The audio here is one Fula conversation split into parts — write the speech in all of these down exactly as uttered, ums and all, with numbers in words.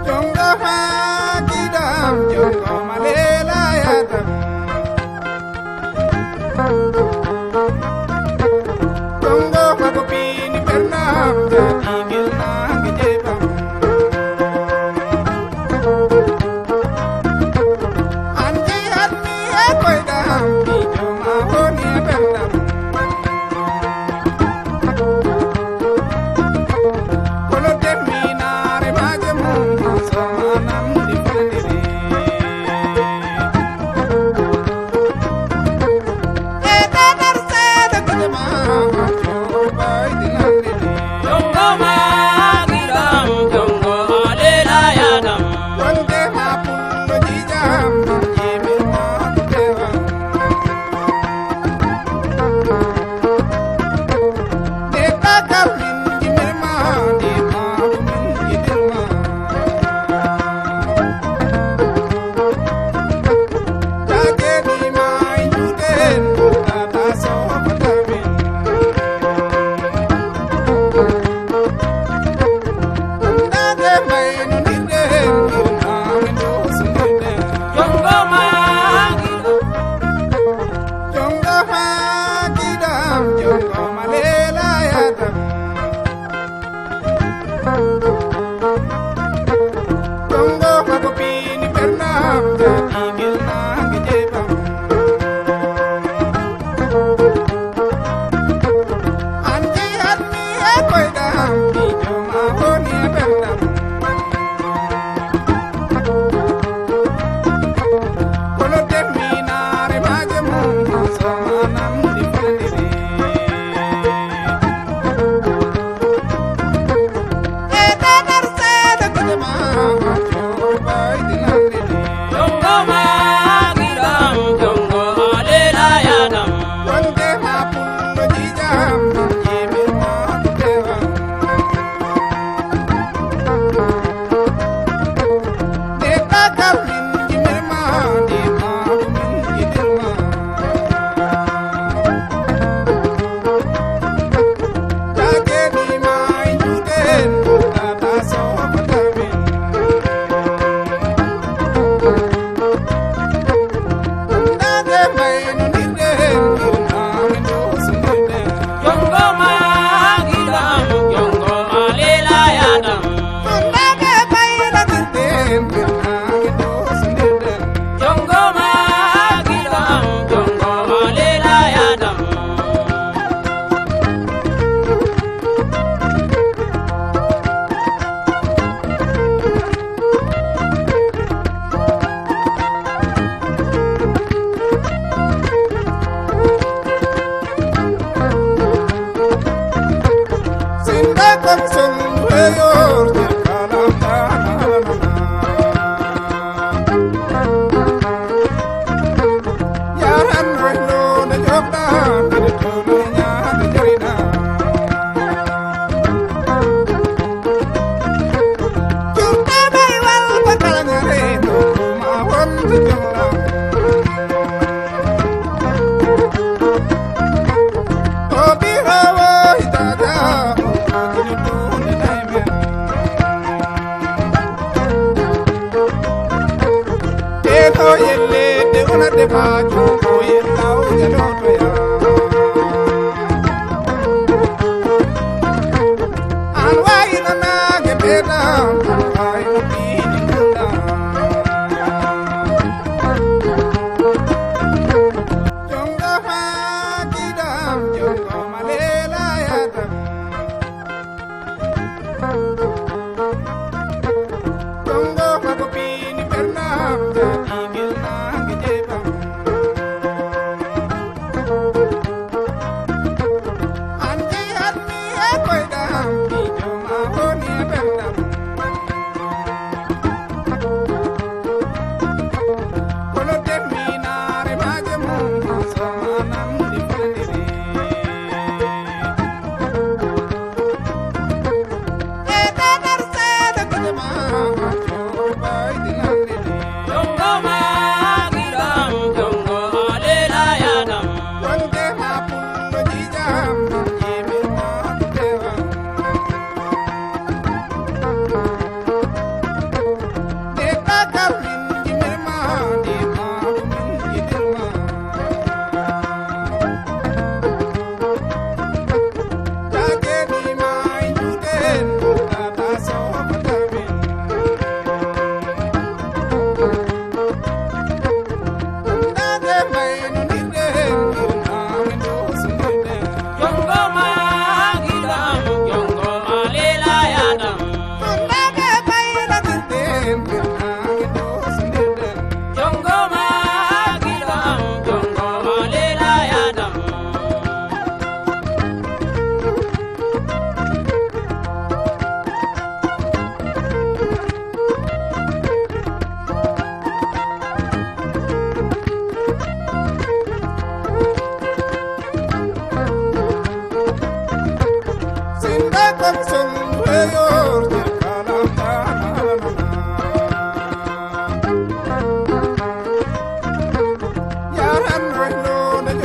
Jongo ma giɗam, jongo ma leela yadam. Jongo ma ko pini bernam, jadi bilnangi jebam. Anji anni e koydam, mijo ma woni e bernam. Kono terminaare maaje mum, so manam ɗi felliri. E dadar seeɗa gide ma, joom baydi lalliri. Jongo ma giɗam, jongo ma leela yadam. Wonde ma pullo jijam, jibir ma tewa. Jongo ma giɗam, jongo ma leela yadam. Jongo ma ko pini bernam, jadi bilnangi jebam. Anji anni e koydam, mijo ma woni e bernam. Kono terminaare maaje mum, so manam ɗi felliri. E dadar seeɗa gide ma, joom baydi lalliri. Jongo ma giɗam, jongo ma leela yadam. Wonde ma pullo jijam, jibir ma tewa. Jongo ma giɗam, jongo ma leela yadam. Jongo ma giɗam, jongo ma leela yadam.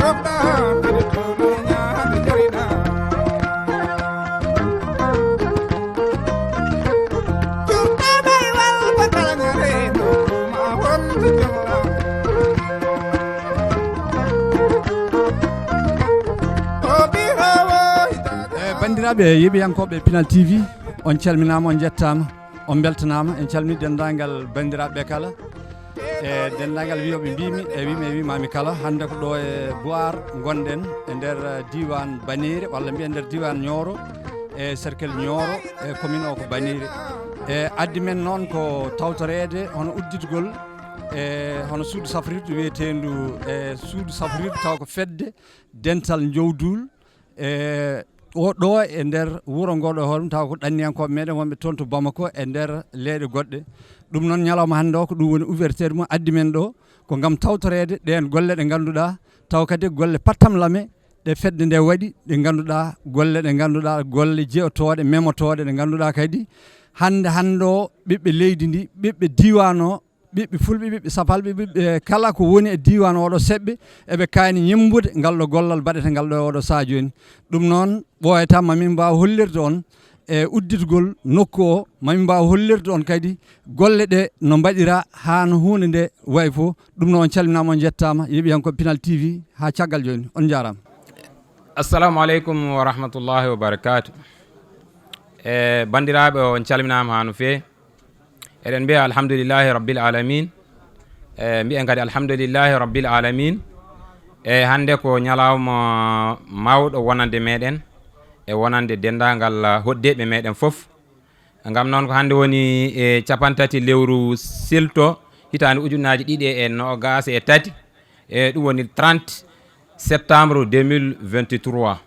E banndiraaɓe yeeɓiyankooɓe Pinal T V, on calminaama, on njettaama, on mbeltanaama. En calmini denndaangal banndiraaɓe ɓe kala, e denndaangal wiyooɓe mbimi e wimi e wimami kala. Hannde ko ɗo e Boar ngonɗen, e nder, eh, diiwaan Baneyre, walla mbiyen nder diiwaan Nioro, e cercle Nioro, e commune o ko Baneyre. E addi men noon ko tawtoreede hono udditgol, e hono suudu safrirdu wiyeteendu, e suudu safrirdu taw ko fedde dental Jowdul, e o ɗo e nder wuro ngo ɗo hoore mum, taw ko ɗanniyankooɓe meɗen wonɓe toon to Bamako e nder leyɗe goɗɗe. Ɗum noon, ñalawma hannde o, ko ɗum woni ouverture mum addi men ɗo, ko ngam tawtoreede ɗeen golle ɗe ngannduɗaa, taw kadi golle pattam lame ɗe fedde nde waɗi, ɗe ngannduɗaa, golle ɗe ngannduɗaa, golle jeyotooɗe, memotooɗe, ɗe ngannduɗaa kadi hannde, hannde o, ɓiɓɓe leydi ndi, ɓiɓɓe diiwaan o, ɓiɓɓe fulɓe, ɓiɓɓe sapalɓe, ɓiɓɓe kala ko woni e diiwaan oɗo seɓɓe, eɓe kaani ñemmbude ngal ɗo gollal baɗetengal ɗo e oɗo sahaa jooni. Ɗum noon, ɓooyata ma min mbaaw hollirde on e udditgol nokku o, ma min mbaaw hollirde on kadi golle ɗe no mbaɗira haa no huunde nde wayi fof. Ɗum noon, on calminaama, on njettaama, yeeɓiyankooɓe Pinal T V, haa caggal jooni. On njaaraama. Assalamu aleykum wa rahmatullahi wa barakatuh. E banndiraaɓe, on calminaama haa no feewi. Eɗen mbiya alhamdulillahi rabbil alamin. E mbiyen kadi alhamdulillahi rabbil alamin. E hannde ko ñalawma mawɗo wonande meɗen e wonande denndaangal hoɗdeeɓe meɗen fof. Ngam noon, ko hannde woni e cappanɗe tati lewru silto, hitaande ujunnaaji ɗiɗi e noogaas e tati. E ɗum woni trente septembre deux mille vingt-trois.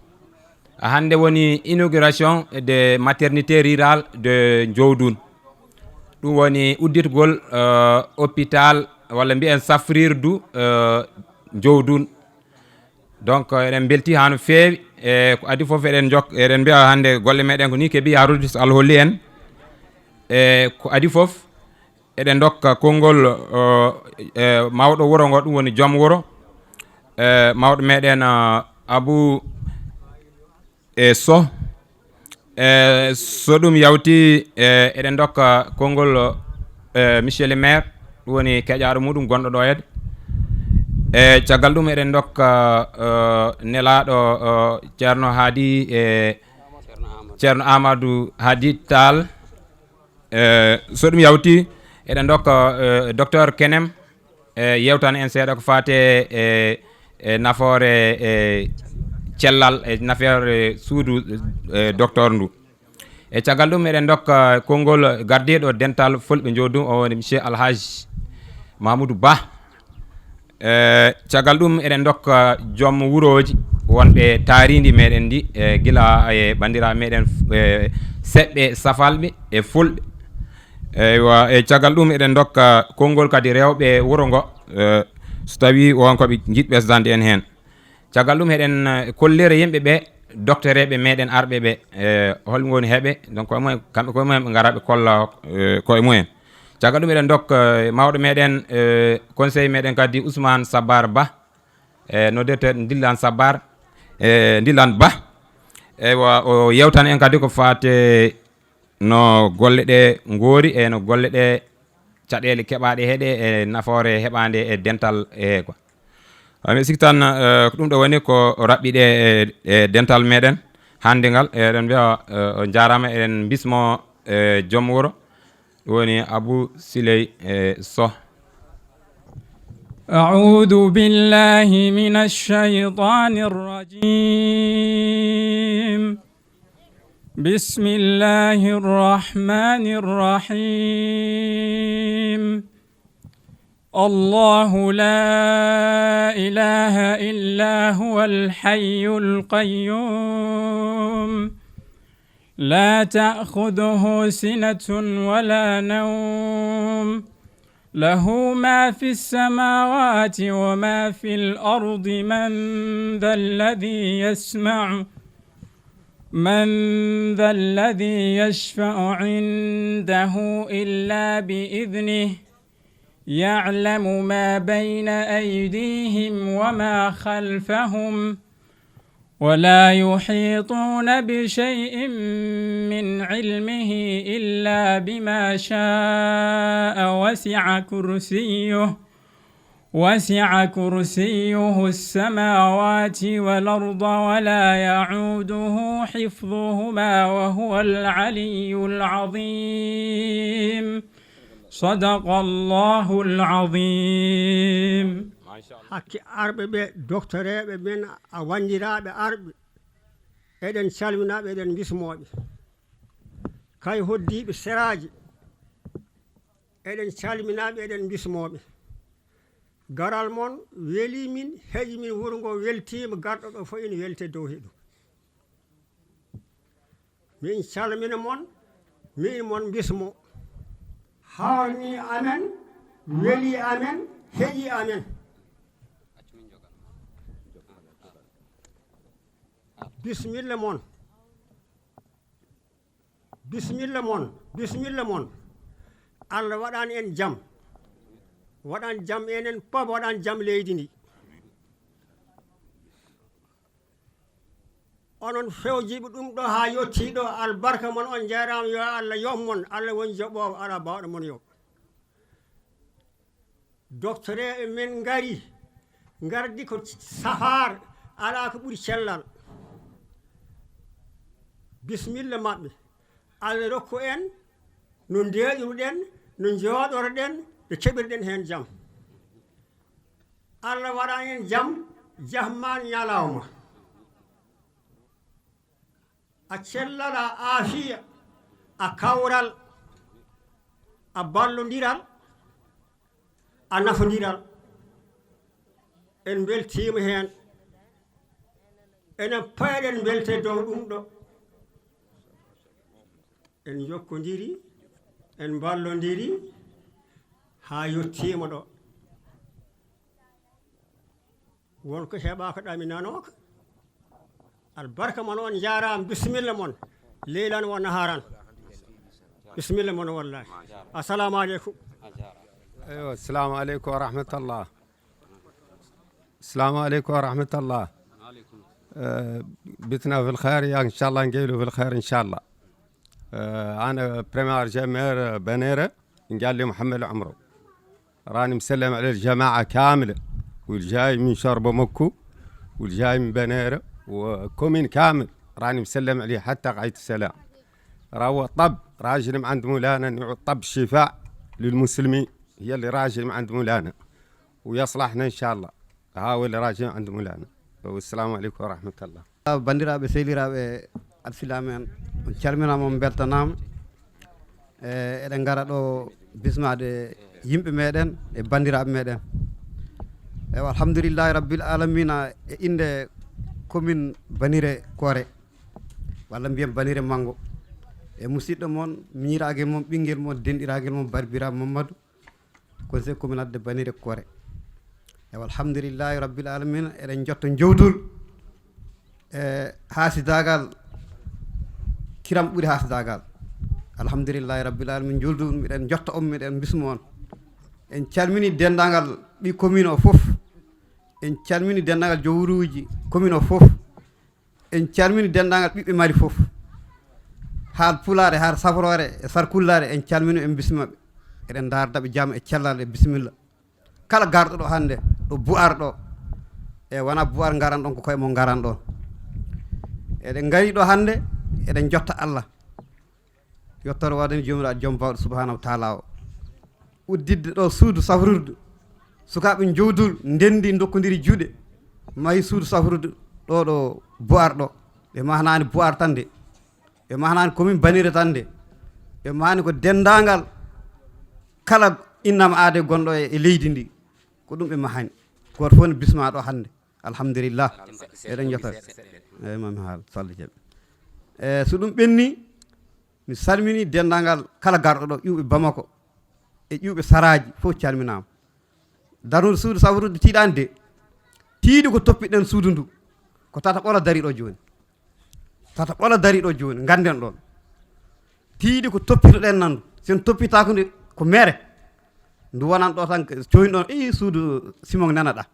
Hannde woni inauguration de maternité rurale de Jowdun. Ɗum woni udditgol, eh, hôpital, walla mbiyen safrirdu, eh, Jowdun. Donc, eh, eɗen mbelti haa no feewi. E ko adii fof, eɗen jok-, eɗen mbiya hannde golle meɗen ko ni keeɓi yaarude, so Allah holli en. E ko adii fof, eɗen ndokka konngol, eh, eh, mawɗo wuro ngo, ɗum woni joom wuro, eh, mawɗo meɗen, eh, Abou e Soh. Eh, so ɗum yawti, eh, eɗen ndokka konngol, eh, monsieur le maire, ɗum woni keƴaaɗo muɗum gonɗo ɗo heede. E caggal ɗum, eɗen ndokka, eh, nelaaɗo, eh, Ceerno Haadi e Ceerno Amadou Haadi Tall. Eh, so ɗum yawti, eɗen ndokka, eh, docteur Kenem, eh, yewtana en seeɗa ko faate e, e nafoore, e cellal, e nafoore suudu, eh, docteur ndu. E caggal ɗum, eɗen ndokka konngol gardiiɗo dental fulɓe Jowdun, o woni monsieur Alhaji Mamoudou Ba. E caggal ɗum, eɗen ndokka joom wurooji wonɓe taariindi meɗen ndi, e gila e banndiraaɓe meɗen, e seɓɓe, safalɓe e fulɓe. Eywa, e caggal ɗum, eɗen ndokka konngol kadi rewɓe wuro ngo, e so tawii won ko ɓe njiɗ ɓesdande en heen. Caggal ɗum, eɗen, eh, kollira yimɓe ɓe, doktoreeɓe meɗen arɓe ɓe, eh, hol ngoni heɓe, donc, koye mumen, kamɓe koye mumen ɓe ngara ɓe kolla, eh, koye mumen. Caggal ɗum, eɗen ndokka, eh, mawɗo meɗen, eh, conseil meɗen kadi Ousmane Sabbar Ba, eh, noddirteeɗo Dillan Sabbar, eh, Dillan Ba. Eywa, o yewtan en kadi ko faate no golle ɗe ngoori e no golle ɗe caɗeele keɓaaɗe heɗe e nafoore heɓaande e dental e quoi. Ami sikki tan, eh, ko ɗum ɗo woni ko raɓɓiɗe e, e dental meɗen hannde ngal. Eɗen mbiya, eh, o jaaraama, eɗen mbismo, eh, joom wuro, ɗum woni Abou Siley, eh, Soh. أعوذ بالله من الشيطان الرجيم. بسم الله الرحمن الرحيم. الله لا إله إلا هو الحي القيوم. لا تأخذه سنة ولا نوم. له ما في السماوات وما في الأرض. من ذا الذي يشفع من ذا الذي يشفع عنده إلا بإذنه. يعلم ما بين أيديهم وما خلفهم، ولا يحيطون بشيء من علمه إلا بما شاء، وسع كرسيه، وسع كرسيه السماوات والأرض، ولا يعوده حفظهما، وهو العلي العظيم. صدق الله العظيم. Hakke arɓe ɓe, doktoreeɓe men, a wanndiraaɓe arɓe, eɗen calminaaɓe, eɗen mbismooɓe. Kay hoddiiɓe seraaji, eɗen calminaaɓe, eɗen mbismooɓe. Garal mon welii min, heƴi min, wuro ngo weltiima, garɗo ɗo fof ina welti dow heɗu. Min calmina mon, min mon mbismo. Hawni amen, weli amen, heƴi amen. Bismilla mon. Bismilla mon. Bismilla mon. Allah waɗan en jam. Waɗan jam enen pop, waɗan jam leydi ndi. Onon fewjiiɓe ɗum ɗo haa yottii ɗo, albarka mon, on njaaraama, yo Allah yoɓ mon, Allah woni joɓoowo, alaa baawɗo mon yoɓ. Doktoreeɓe men ngari, ngardi ko safaar, alaa ko ɓuri cellal. Bismilla maɓɓe, Allah rokku en no ndeeƴruɗen, no njooɗorɗen, no keɓirɗen heen jam. Allah waɗa en jam, jahman ñalawma. A cellal, a aafiya, a kawral, a ballondiral, a nafondiral. En mbeltiima heen. Enen payɗen mbelte dow ɗum ɗo. En njokkondiri, en mballondiri haa yottiima ɗo. Won ko heɓaaka ɗaminanooka. Albarka mon, on njaaraama, bisimilla mon. Leylan wa naharan. Bisimilla mon wallahi. Assalamu aleykum. Eywa, assalamu aleykum wa rahmatullah. Assalamu aleykum wa rahmatullah. Eh, bitna fil khair, ya, inchallah, ngeylu fil khair, inchallah. Eh, ana premier adjoint maire, eh, Banere, njalli Mouhamed Omro. Rani mi sellem ala jamaa kamila. Wul jaayi min sorbo makko. Wul jaayi min Banere. Wa commune kamil. Rani mi sellem ala hatta qayt salam. Rawa tab. Rajin mi and mulana ni tab shifa lil muslimin. Hiya li rajin mi and mulana. Wa yaslahna inchallah. Ha wal rajin mi and mulana. Wa assalamu aleykum wa rahmatullah. Banndiraaɓe, sehiliraaɓe, alsilaame en, on calminaama, on mbeltanaama. E, eɗen ngara ɗo bismaade yimɓe meɗen e banndiraaɓe meɗen. Ewa, alhamdulillahi rabbil alamina, e innde commune Banire Koore, walla mbiyen Banire Manngo. E musidɗo mon, miñiraagel mon, ɓinngel mon, denɗiraagel mon, Barbira Mamadou. Conseil communal de Banire Koore. Ewa, alhamdulillahi rabbil alamina, eɗen njotto jowdul e haasidaagal, kiram ɓuri haasidaagal. Alhamdulillahi rabbil alamina, jowdul, miɗen njotto on, miɗen bismo on. En calmini denndaangal ɓi commune o fof. En calmini denndaangal jowruuji commune o fof. En calmini denndaangal ɓiɓɓe Mali fof. Haal Pulaar e haal Safroore e Sarkullaare, en calmini, en bismimaɓe. Eɗen ndaardaɓe jam e cellal e bisimilla. Kala garɗo ɗo hannde, ɗo Bu'ar ɗo, e wona Bu'ar ngaran ɗon, ko koye mon ngaran ɗon. Eɗen ngari ɗo hannde, eɗen jotta Allah. Yettoore waɗani Joomiraaɗo Joom Baawɗo Subhaanahu wa Taala o. Udditde ɗo suudu safrirdu. Sukaaɓe jowdul ndenndi, ndokkondiri juuɗe. Mahi suudu safrirdu ɗo, ɗo Bu'ar ɗo. Ɓe mahnaani Bu'ar tan de. Ɓe mahnaani commune Banire tan de. Ɓe mahni ko denndaangal kala innama aade gonɗo e, e leydi ndi. Ko ɗum ɓe mahani. Gooto fof ne bismaa ɗo hannde. Alhamdulillah. Eɗen jetta. Eyi, mami haal, Sall Jaɓe. E, so ɗum ɓenni, mi salmini denndaangal kala garɗo ɗo, ƴuwɓe Bamako e ƴuwɓe saraaji fof calminaama. Darnude suudu safrude tiiɗaani de. Tiiɗi ko toppiɗen suudu ndu. Ko tata ɓola dari ɗo jooni. Tata ɓola dari ɗo jooni, ngannden ɗoon. Tiiɗi ko toppitoɗen nan. Sen toppitaako nde ko mere. Ndu wonan ɗo tan, coyni ɗon, i suudu Simon nanaɗa.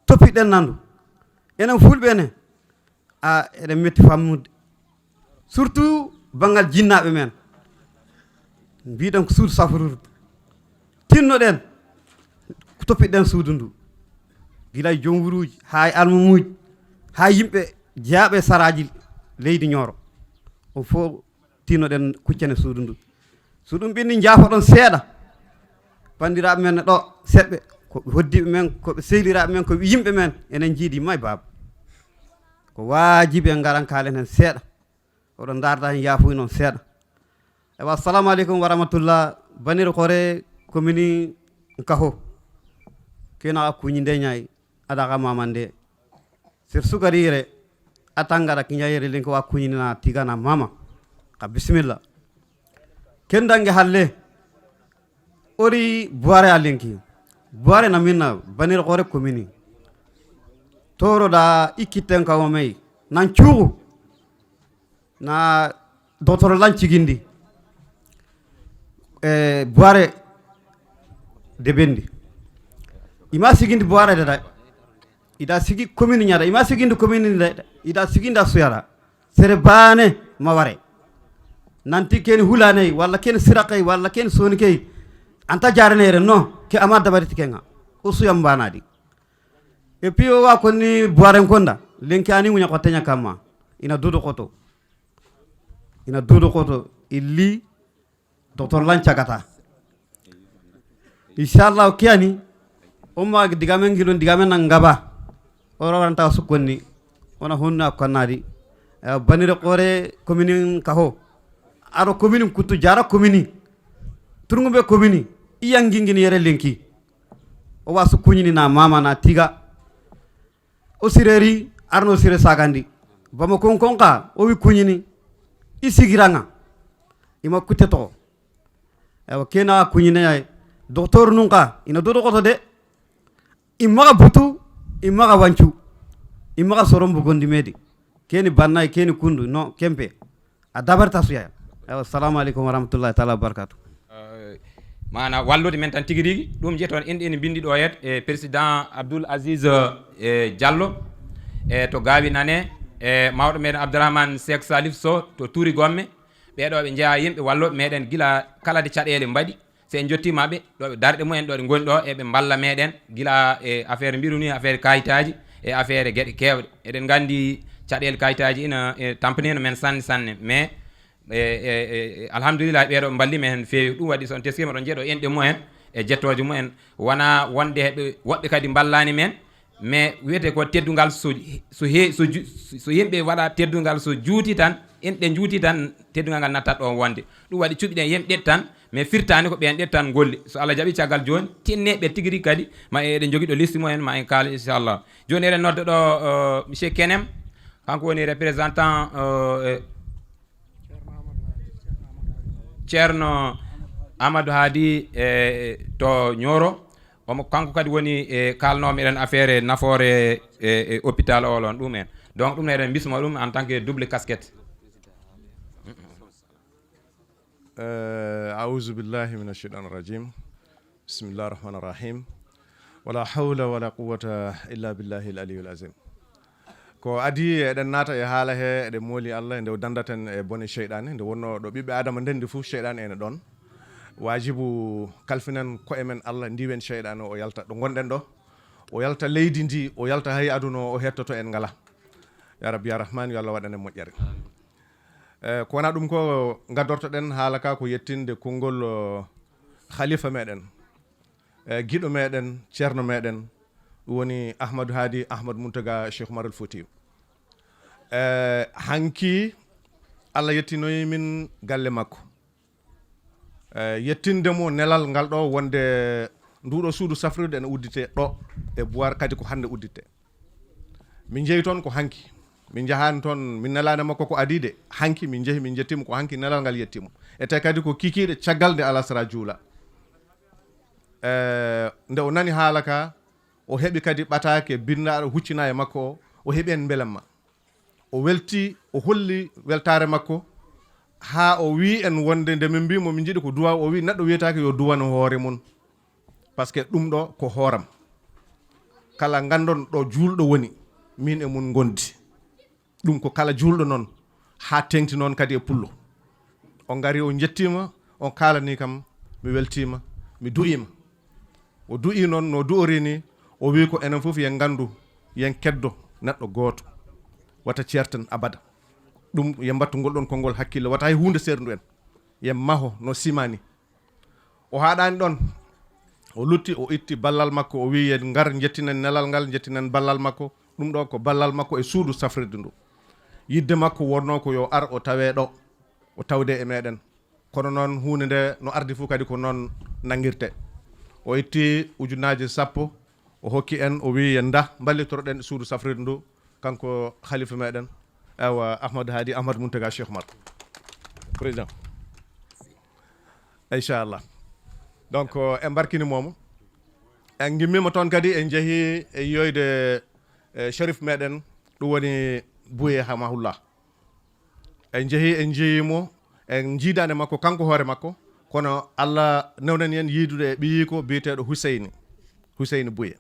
Toppiɗen nandu. Enen fulɓe ne, a eɗen metti fammude. Surtout banngal jinnaaɓe men. Mbiɗen ko suudu safruru. Tinnoɗen ko toppiɗen suudu ndu. Gila e joom wuruuji, haa e almamuuji, haa yimɓe jeyaaɓe e saraaji leydi Ñooro. On fof tinnoɗen kuccane suudu ndu. So ɗum ɓenni, njaafoɗon seeɗa. Banndiraaɓe men ɗo seɓɓe, ko ɓe hoddiiɓe men, ko ɓe sehliraaɓe men, ko ɓe yimɓe men. Enen njiidi may baaba. Ko waajibi en ngaran kaalen heen seeɗa. Oɗon ndaarda heen yaafuy noon seeɗa. Ewa, assalamu aleykum wa rahmatullah. Banir kore komini nkaho. Kena a kuñi nde ñaay, ada ka mama nde. Sir sukarire, a tangara kiñayere linko wa kuñini na tiga na mama. Ka bismillah. Kendange halle. Ori buare a linki. Buare na minna, banir kore komini. Toro da ikiten ka wamei. Nan cugu. Na docteur lan cigindi. E buare de bendi. Ima sigindi buare de day. Ida sigi commune ñaada. Ima sigindi commune de. Ida sigindi a suyara. Sere baane ma ware. Nanti keni hulaney, walla keni sirakey, walla keni sonikey. Anta jaranere no, ke ama dabariti kenga. O suyam banadi. Et puis o wa konni buaren konda. Lenki ani muña ko tenya kama. Ina dodo koto. Ina dodo koto. Illi docteur lan cagata. Inchallah, o kiyani. O ma digamen gilon, digamen nan ngaba. O rawanta sukkonni. Ona honna konnadi. Eh, banire kore commune kaho. Aro commune kuttu jara commune. Turngumbe commune. Iyan gingini yere lenki. O wa sukkuñini na mama na tiga. O sireri, arno sire sagandi. Bama kon kon ka, o wi kuñini. I sigiranga. Ima kutte to. Ewa kena kuñine ay. Docteur nun ka, ina dodo koto de. I maga butu, i maga wancu. I maga sorombu gondi medi. Keni bannay, keni kundu, no, kempe. A dabarta suya. Ewa, assalamu aleykum wa rahmatullahi taala wa barakatuh. Eh, maana wallude men tan tigi rigi. Ɗum je toon enɗi ene mbindi ɗo yet e président Abdoul Aziz, eh, Diallo, e to Gaawi Nane, e mawɗo meɗen Abdourahmane Seck Salif Sow to Tuuri Gomme. Ɓeeɗo ɓe njeyaa yimɓe wallo meɗen gila kala de caɗeele mbaɗi. So en jottiima ɓe, ɗo ɓe darɗe mumen ɗo ɗe ngoni ɗo, eɓe mballa meɗen gila e affaire mbiru ni, affaire kayitaaji e affaire geɗe keewɗe. Eɗen nganndi caɗeele kayitaaji ina, e, tampanino men sanne sanne. Mais, e, e, e, alhamdulillah, ɓeeɗo mballi men heen feewi. Ɗum waɗi so on teskima ɗon jeeɗo enɗe mumen e jettooje mumen. Wona wonde heɓe woɓɓe kadi mballani men, mais wiyete ko teddungal so, so he-, so ju-, so yimɓe waɗa teddungal so juuti tan, enɗe njuuti tan, teddungal ngal nattat ɗon wonde. Ɗum waɗi cuɓiɗen yimɓe ɗet tan, mais firtani ko ɓen ɗet tan golli. So Allah jaɓi caggal jooni, tinneɓe tigi rigi kadi, ma eɗen jogi ɗo liste mumen, ma en kaala inchallah. Jooni eɗen nodda ɗo, euh, monsieur Kenem, kanko woni représentant, euh, e Ceerno Amadou Hadi, e, to Nioro. Omo, kanko kadi woni, e, kalnoowo meɗen affaire nafoore, e, e hôpital o ɗon ɗum en. Donc ɗum eɗen mbismo ɗum en tant que double casquette. Eh, auzu billahi mina shaitan rajim. Bismillahi rahmani rahim. Wala hawla wala quwwata illa billahi al aliyul azim. Ko adi eɗen naata e haala he, eɗen mooli Allah, nde o dandaten e bone sheyɗaane, nde wonno ɗo ɓiɓɓe Adama ndendi fof sheyɗaane ene ɗon. Waajibu kalfinen koye men Allah, ndiwen sheyɗaane o yalta ɗo ngonɗen ɗo, o yalta leydi ndi, o yalta hay aduna o, o hettoto en ngala. Ya Rabbi, ya Rahman, yo Allah waɗan en moƴƴere. Eh, ko wona ɗum ko ngaddortoɗen haala ka ko yettinde konngol, eh, khalifa meɗen, eh, giɗo meɗen, ceerno meɗen, ɗum woni Ahmadou Hadi Ahmad Mountaga Cheikh Oumar Al Fouti. Eh, hanki Allah yettinoyi min galle makko. Eh, yettinde mo nelal ngal ɗo wonde nduɗo suudu safrirde ene uddite ɗo e Bouar kadi ko hannde uddite. Min njehi toon ko hanki. Min njahaani toon, min nelaani makko ko adii de. Hanki min njehi, min njettiima ko hanki nelal ngal yettiima. E te kadi ko kikiiɗe caggal nde alasara juula. Eh, nde o nani haala ka, o heɓi kadi ɓataake binndaaɗo huccina e makko o, o heɓi heen mbelamma. O welti, o holli weltaare makko, haa o wii en wonde nde min mbii mo min njiɗi ko duwaaw, o wii neɗɗo wiyetaake yo duwano hoore mum. Parce que ɗum ɗo ko hooram. Kala nganndon ɗo juulɗo woni, min e mum ngondi. Ɗum ko kala juulɗo noon, haa teeŋti noon kadi e pullo. O ngari, o njettiima, o kaalanii kam, mi weltiima, mi du'iima. O du'ii noon no du'orii ni, o wii ko enen fof yen nganndu, yen keddo neɗɗo gooto. Wata ceerten abada. Ɗum yen mbattu ngol ɗon konngol hakkille, wata hay huunde seerndu en. Yen maho no sima ni. O haaɗaani ɗon. O lutti, o itti ballal makko, o wii yen ngar njettinen nelal ngal, njettinen ballal makko. Ɗum ɗo ko ballal makko e suudu safrirdu ndu. Yidde makko wonnoo ko yo ar o tawee ɗo, o tawde e meɗen. Kono noon huunde nde no ardi fof kadi ko noon nanngirte. O itti ujunnaaje sappo, o hokki en, o wii en ndah mballitoroɗen suudu safrirdu ndu, kanko halifa meɗen, ewa, Ahmad Hadi, Ahmad Muntaga Cheikh Oumar. Président. Inchallah. Donc, eh, en mbarkini momo. En ngimmima toon kadi, en jeehi e yiyoyde, eh, Sharif meɗen, ɗum woni Bouye Hamahullah. En jeehi, en njeeyimo, en njiidaani makko, kanko hoore makko, kono Allah newnani en yiidude e ɓiyiiko biyeteeɗo Huseyni, Huseyni Bouye.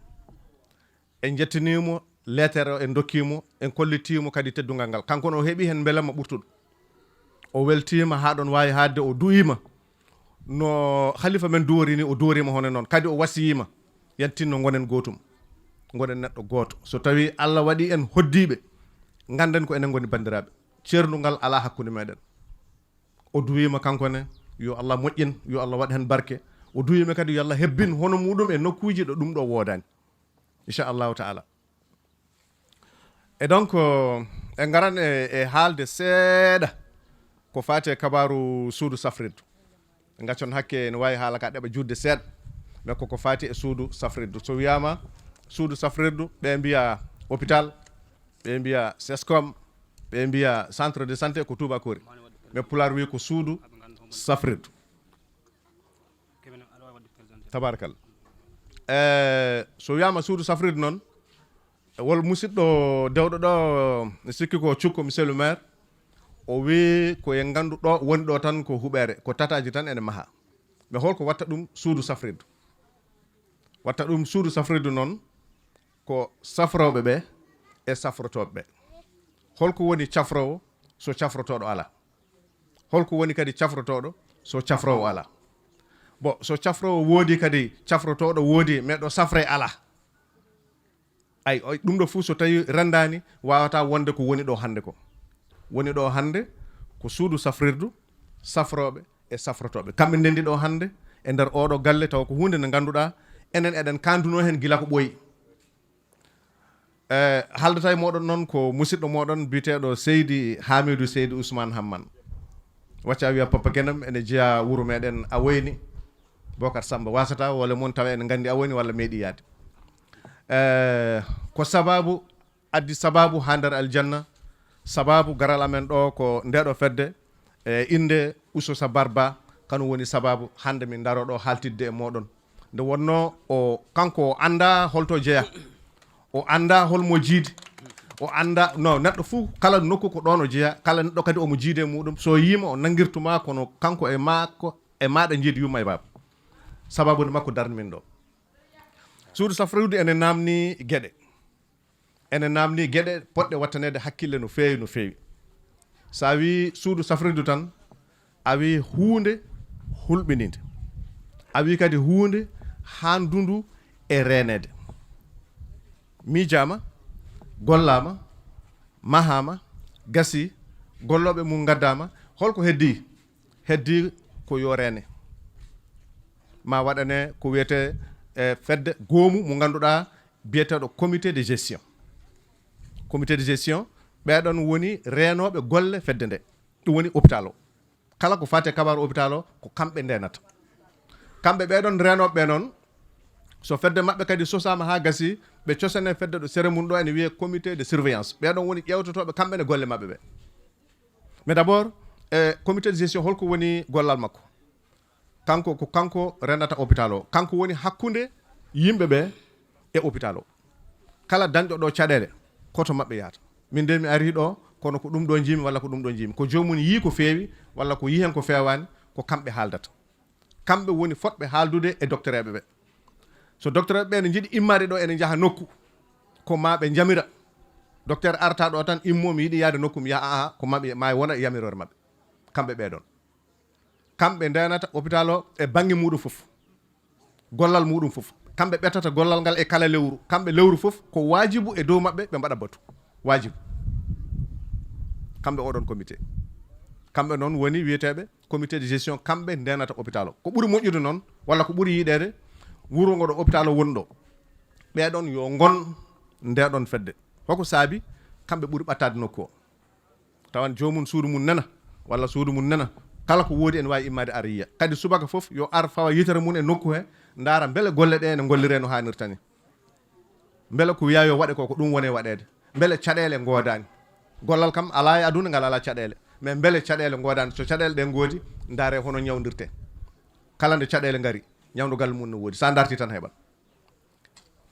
En njettiniimo leetere o, en ndokkiimo, en kollitiimo kadi teddungal ngal. Kanko ne o heɓi heen mbelamma ɓurtuɗo. O weltiima haa ɗoon waawi haaɗde, o du'iima. No halifa men duwori ni, o duworiima hono noon. Kadi o wasiyiima, yantinno ngonen gootum, ngonen neɗɗo gooto. So tawii Allah waɗii en hoddiiɓe, ngannden ko enen ngoni banndiraaɓe. Ceerndungal alaa hakkunde meɗen. O duwiima kanko ne, yo Allah moƴƴin, yo Allah waɗ heen barke. O duwiima kadi yo Allah hebbin hono muɗum e nokkuuji ɗo ɗum ɗo woodaani. Inchallahu taala. E donc, euh, en ngaran e, e haalde seeɗa ko faati e kabaaru suudu safrirdu. En ngaccon hakke, ene waawi haala ka ɗeɓa juutde seeɗa, mais koko faati e suudu safrirdu. So wiyaama suudu safrirdu, ɓe mbiya hôpital, ɓe mbiya sescom, ɓe mbiya centre de santé, ko tuubakori. Mais pulaar wi ko suudu safrirdu. Tabarakallah. Eh, so wiyaama suudu safrirdu noon, wol musidɗo dewɗo ɗo, mi sikki ko cukko, monsieur le maire, o wii ko en nganndu ɗo woni ɗo tan ko huɓeere, ko tataaji tan ene maha. Mais holko watta ɗum suudu safrirdu? Watta ɗum suudu safrirdu noon ko safrooɓe ɓe e safrotooɓe ɓe. Holko woni cafroowo so cafrotooɗo alaa? Holko woni kadi cafrotooɗo so cafroowo alaa? Bon, so cafroowo woodi kadi cafrotooɗo woodi, mais ɗo safre alaa. Ay, oy, ɗum ɗo fof so tawi renndaani, waawata wonde ko woni ɗo hannde ko. Woni ɗo hannde ko suudu safrirdu, safrooɓe e safrotooɓe. Kamɓe ndenndi ɗo hannde e nder oɗo galle, tawa ko huunde nde ngannduɗaa enen eɗen kaandunoo heen gila ko ɓooyi. Eh, haaldata e mooɗon noon ko musidɗo mooɗon biyeteeɗo Seydi Hamidou Seydi Ousmane Hamman. Wacca wiya Papa Genem ene jeya wuro meɗen Awoyni, Bokar Samba wasata, walla mon tawa ene nganndi Awoyni walla meeɗi yaade. Eh, ko sababu, addi sababu haa nder aljanna, sababu garal amen ɗo ko ndeɗo fedde, e innde Uso Sabar Ba, kano woni sababu hannde min ndaro ɗo haaltidde e mooɗon. Nde wonnoo o, kanko o annda holto jeya, o annda holmo jiidi, o annda, no, neɗɗo fuu kala nokku ko ɗoon o jeya, kala neɗɗo kadi omo jiidi e muɗum. So yiima o nanngirtuma, kono kanko e maako, e maaɗa jiidi yumma e baaba. Sababu nde makko darni min ɗo. Suudu safrirdu ene naamni geɗe. Ene naamni geɗe poɗɗe wattaneede hakkille no feewi, no feewi. So a wii suudu safrirdu tan, a wii huunde hulɓiniinde. A wii kadi huunde haandundu e reeneede. Miijaama, gollaama, mahaama, gasii, gollooɓe mum ngaddaama. Holko heddii? Heddii ko yo reene. Ma waɗane ko wiyetee, eh, fedde goomu mo ngannduɗaa biyeteeɗo comité de gestion. Comité de gestion, ɓeɗon woni reenooɓe golle fedde nde. Ɗum woni hôpital o. Kala ko faati e kabaaru hôpital o, ko kamɓe ndeenata. Kamɓe ɓeɗon reenooɓe ɓe noon, so fedde maɓɓe kadi sosaama haa gasi, ɓe cosane fedde ɗo sere mum ɗo ene wiyee comité de surveillance. Ɓeɗon woni ƴeewtotooɓe kamɓe ne golle maɓɓe ɓe. Mais d'abord, eh, comité de gestion, holko woni gollal makko? Kanko, ko kanko renata hôpital o. Kanko woni hakkunde yimɓe ɓe e hôpital o. Kala dañɗo ɗo caɗeele, ko to maɓɓe yahata. Min de mi arii ɗo, kono ko ɗum ɗo njiimi walla ko ɗum ɗo njiimi. Ko joomum yii ko feewi walla ko yii heen ko feewaani, ko kamɓe haaldata. Kamɓe woni fotɓe haaldude e doktoreeɓe ɓe. So docteur ɓe ne njiɗi immaade ɗo, ene njaha nokku, ko ma ɓe njamira. Docteur arta ɗo tan, immo, mi yiɗi yaade nokku, mi yaha. Aa, ko maɓɓe, ma wona e yamiroore maɓɓe. Kamɓe ɓee ɗon. Kamɓe ndenata hôpital o e bannge muɗum fof. Gollal muɗum fof. Kamɓe ɓettata gollal ngal e kala lewru. Kamɓe lewru fof, ko waajibu e dow maɓɓe, ɓe mbaɗa batu. Waajibu. Kamɓe oɗon comité. Kamɓe noon woni wiyeteeɓe comité de gestion, kamɓe ndenata hôpital o. Ko ɓuri moƴƴude noon, walla ko ɓuri yiɗeede, wuro ngo ɗo hôpital o woni ɗo. Ɓee ɗon yo ngon nde ɗon fedde. Hoko saabi kamɓe ɓuri ɓattaade nokku o? Tawan joomum suudu mum nena, walla suudu mum nena. Kala ko woodi ene waawi immaade ara yiya. Kadi subaka fof yo ar fawa yitere mum e nokku he, ndaara mbele golle ɗe ene ngolliree no haanirta ni. Mbele ko wiyaa yo waɗe ko, ko ɗum woni waɗeede. Mbele caɗeele ngoodaani. Gollal kam alaa e aduna ngal alaa caɗeele. Mais mbele caɗeele ngoodaani. So caɗeele ɗe ngoodi, ndaaree hono ñawndirtee. Kala nde caɗeele ngari, ñawndogal mum no woodi. So a ndartii tan heɓat.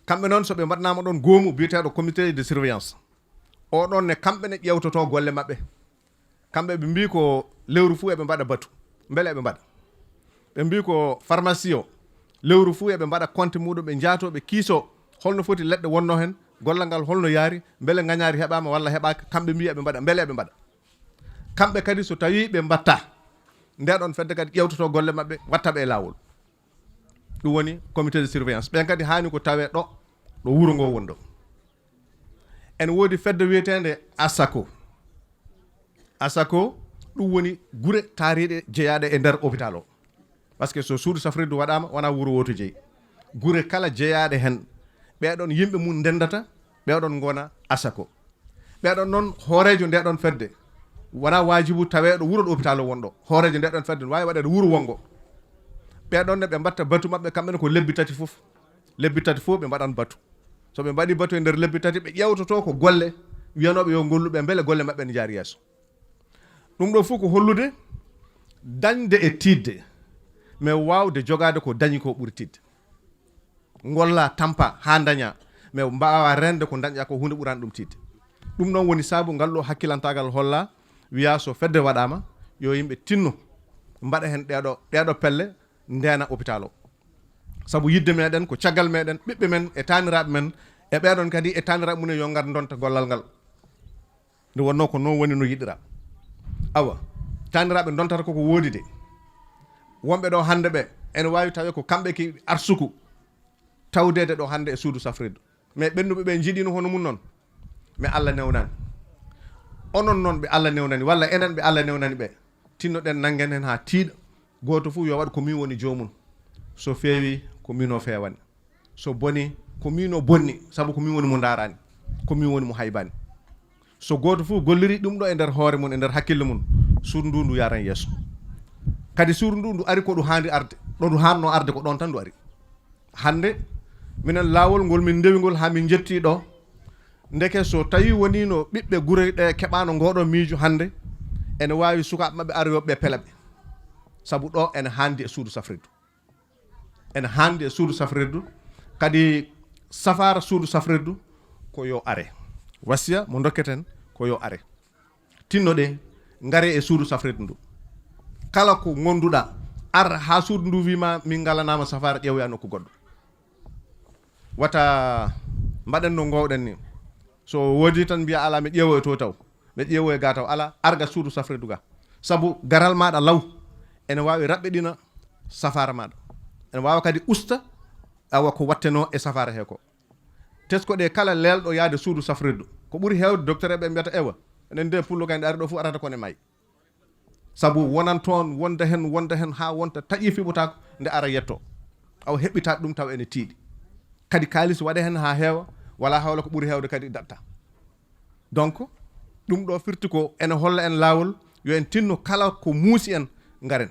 Kamɓe noon, so ɓe mbaɗnaama ɗoon goomu biyeteeɗo comité de surveillance, o ɗoon ne kamɓe ne ƴeewtotoo golle maɓɓe. Kamɓe ɓe mbii ko lewru fuu eɓe mbaɗa batu. Mbele eɓe mbaɗa? Ɓe mbii ko pharmacie o, lewru fuu eɓe mbaɗa compte muɗum, ɓe njaatoo, ɓe kiisoo holno foti leɗɗe wonnoo heen, gollal ngal holno yaari, mbele ngañaari heɓaama walla heɓaaka, kamɓe mbii eɓe mbaɗa, mbele eɓe mbaɗa? Kamɓe kadi so tawii ɓe mbaɗtaa, nde ɗoon fedde kadi ƴeewtotoo golle maɓɓe, watta ɓe e laawol. Ɗum woni comité de surveillance. Ɓeen kadi haani ko tawee ɗo, ɗo wuro ngoo woni ɗo. Ene woodi fedde wiyeteende ASACO. ASACO, ɗum woni gure taariiɗe jeyaaɗe e nder hôpital o. Parce que so suudu safrirdu waɗaama, wonaa wuro wooto jeyi. Gure kala jeyaaɗe heen, ɓee ɗoon yimɓe mum ndendata, ɓee ɗoon ngona ASACO. Ɓee ɗoon noon, hooreejo nde ɗoon fedde, wonaa waajibu taweeɗo wuro ɗo hôpital o wonɗo. Hooreejo nde ɗoon fedde, waawi waɗeede wuro wonngo. Ɓee ɗoon ne, ɓe mbaɗta batu maɓɓe, kamɓe ne ko lebbi tati fof. Lebbi tati fof ɓe mbaɗan batu. So ɓe mbaɗii batu e nder lebbi tati, ɓe ƴeewtotoo ko golle wiyanooɓe yo ngollu ɓe, mbele golle maɓɓe ne njaari yeeso. Ɗum ɗo fof ko hollude dañde e tiiɗde, mais waawde jogaade ko dañi ko ɓuri tiiɗde. Ngolla, tampa haa ndaña, mais mbaawa reende ko dañɗa ko, huunde ɓuraani ɗum tiiɗde. Ɗum ɗoon woni saabu ngal ɗo hakkilantaagal holla, wiya so fedde waɗaama, yo yimɓe tinno, mbaɗa heen ɗeeɗo, ɗeeɗo pelle, ndeena hôpital o. Sabu yiɗde meɗen, ko caggal meɗen, ɓiɓɓe men e taaniraaɓe men, e ɓee ɗoon kadi e taaniraaɓe mum en yo ngar ndonta gollal ngal. Nde wonnoo ko noon woni no yiɗiraa. Awa, taaniraaɓe ndontata koko woodi de. Wonɓe ɗo hannde ɓe, ene waawi tawee ko kamɓe keewi arsuku tawdeede ɗo hannde e suudu safrirdu. Mais ɓennuɓe ɓe njiɗiino hono mum noon. Mais Allah newnani. Onon noon ɓe Allah newnani, walla enen ɓe Allah newnani ɓe. Tinnoɗen nanngen heen haa tiiɗa. Gooto fof yo waɗ ko min woni joomum. So feewi, ko min o feewani. So boni, ko min o bonni, sabu ko min woni mo ndaarani, ko min woni mo haybani. So gooto fof golliri ɗum ɗo e nder hoore mum, e nder hakkille mum, suudu ndu ndu yaran yeeso. Kadi suudu ndu ndu ari ko ɗo haandi arde, ɗo ndu haanno arde ko ɗoon tan ndu ari. Hannde, minen laawol ngol min ndewi ngol haa min njetti ɗo, ndeke so tawi woniino ɓiɓɓe gure ɗe keɓaano ngoɗo miijo hannde, ene waawi sukaaɓe maɓɓe ara yo ɓe pela ɓe. Sabu ɗo ene haandi e suudu safrirdu. Ene haandi e suudu safrirdu, kadi safaara suudu safrirdu ko yo are. Wasiya mo ndokketen ko yo are. Tinnoɗen, ngare e suudu safrirdu ndu. Kala ko ngonduɗa, ar haa suudu ndu wiima min ngalanaama safaara, ƴeewoya nokku goɗɗo. Wata mbaɗen no ngoowɗen ni. So woodi tan mbiya alaa, mi ƴeewo e to taw. Ɓe ƴeewo e ga taw alaa, arga suudu safrirdu ga. Sabu garal maɗa law ene waawi raɓɓiɗina safaara maɗa. Ene waawa kadi usta awa ko watteno e safaara he ko. Tesko ɗe kala leelɗo yaade suudu safrirdu. Ko ɓuri heewde docteur ɓe mbiyata ewa, enen nde pullo kay nde ari ɗo fof arata ko ne maayi. Sabu wonan toon, wonda heen, wonda heen haa wonta taƴi fiɓotaako nde ara yetto. Awa heɓɓitaat ɗum taw ene tiiɗi. Kadi kaalis waɗa heen haa heewa, wala hawla ko ɓuri heewde kadi daɗta. Donc, ɗum ɗo firti ko ene holla en laawol, yo en tinno kala ko muusi en, ngaren.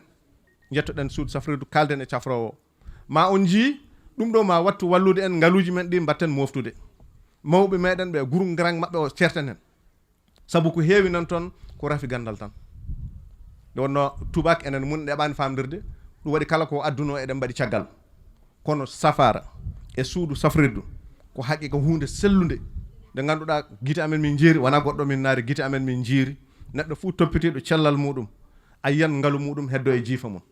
Njettoɗen suudu safrirdu, kaalden e cafroowo. Ma on njii, ɗum ɗo ma wattu wallude en, ngaluuji men ɗi mbatten mooftude. Mawɓe meɗen ɓe, guru ngarang maɓɓe o ceerten heen. Sabu ko heewi nan toon ko rafi ganndal tan. Nde wonnoo tubaak enen mum ɗeɓaani faamdirde, ɗum waɗi kala ko addunoo eɗen mbaɗi caggal. Kono safaara e suudu safrirdu ko haqiqa huunde sellunde, nde ngannduɗaa gite amen min njiiri, wonaa goɗɗo min naari, gite amen min njiiri. Neɗɗo fof toppitiiɗo cellal muɗum, a yiyat ngalu muɗum heddo e jiifa mum.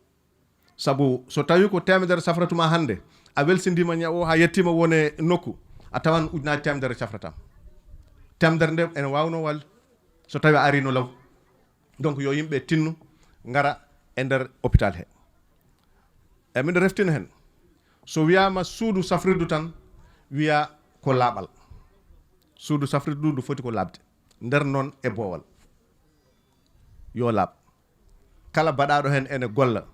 Sabu so tawii ko teemedere safrata ma hannde, a welsindiima ñaw o haa yettiima won e nokku, a tawan ujunaaji teemedere safrata ma. Teemedere nde ene waawnoo wal so tawii a ariino law. Donc yo yimɓe tinno ngara e nder hôpital he. E miɗo reftina heen, so wiyaama suudu safrirdu tan, wiya ko laaɓal. Suudu safrirdu ndu foti ko laaɓde, nder noon e boowal. Yo laaɓ. Kala baɗaaɗo heen ene golla,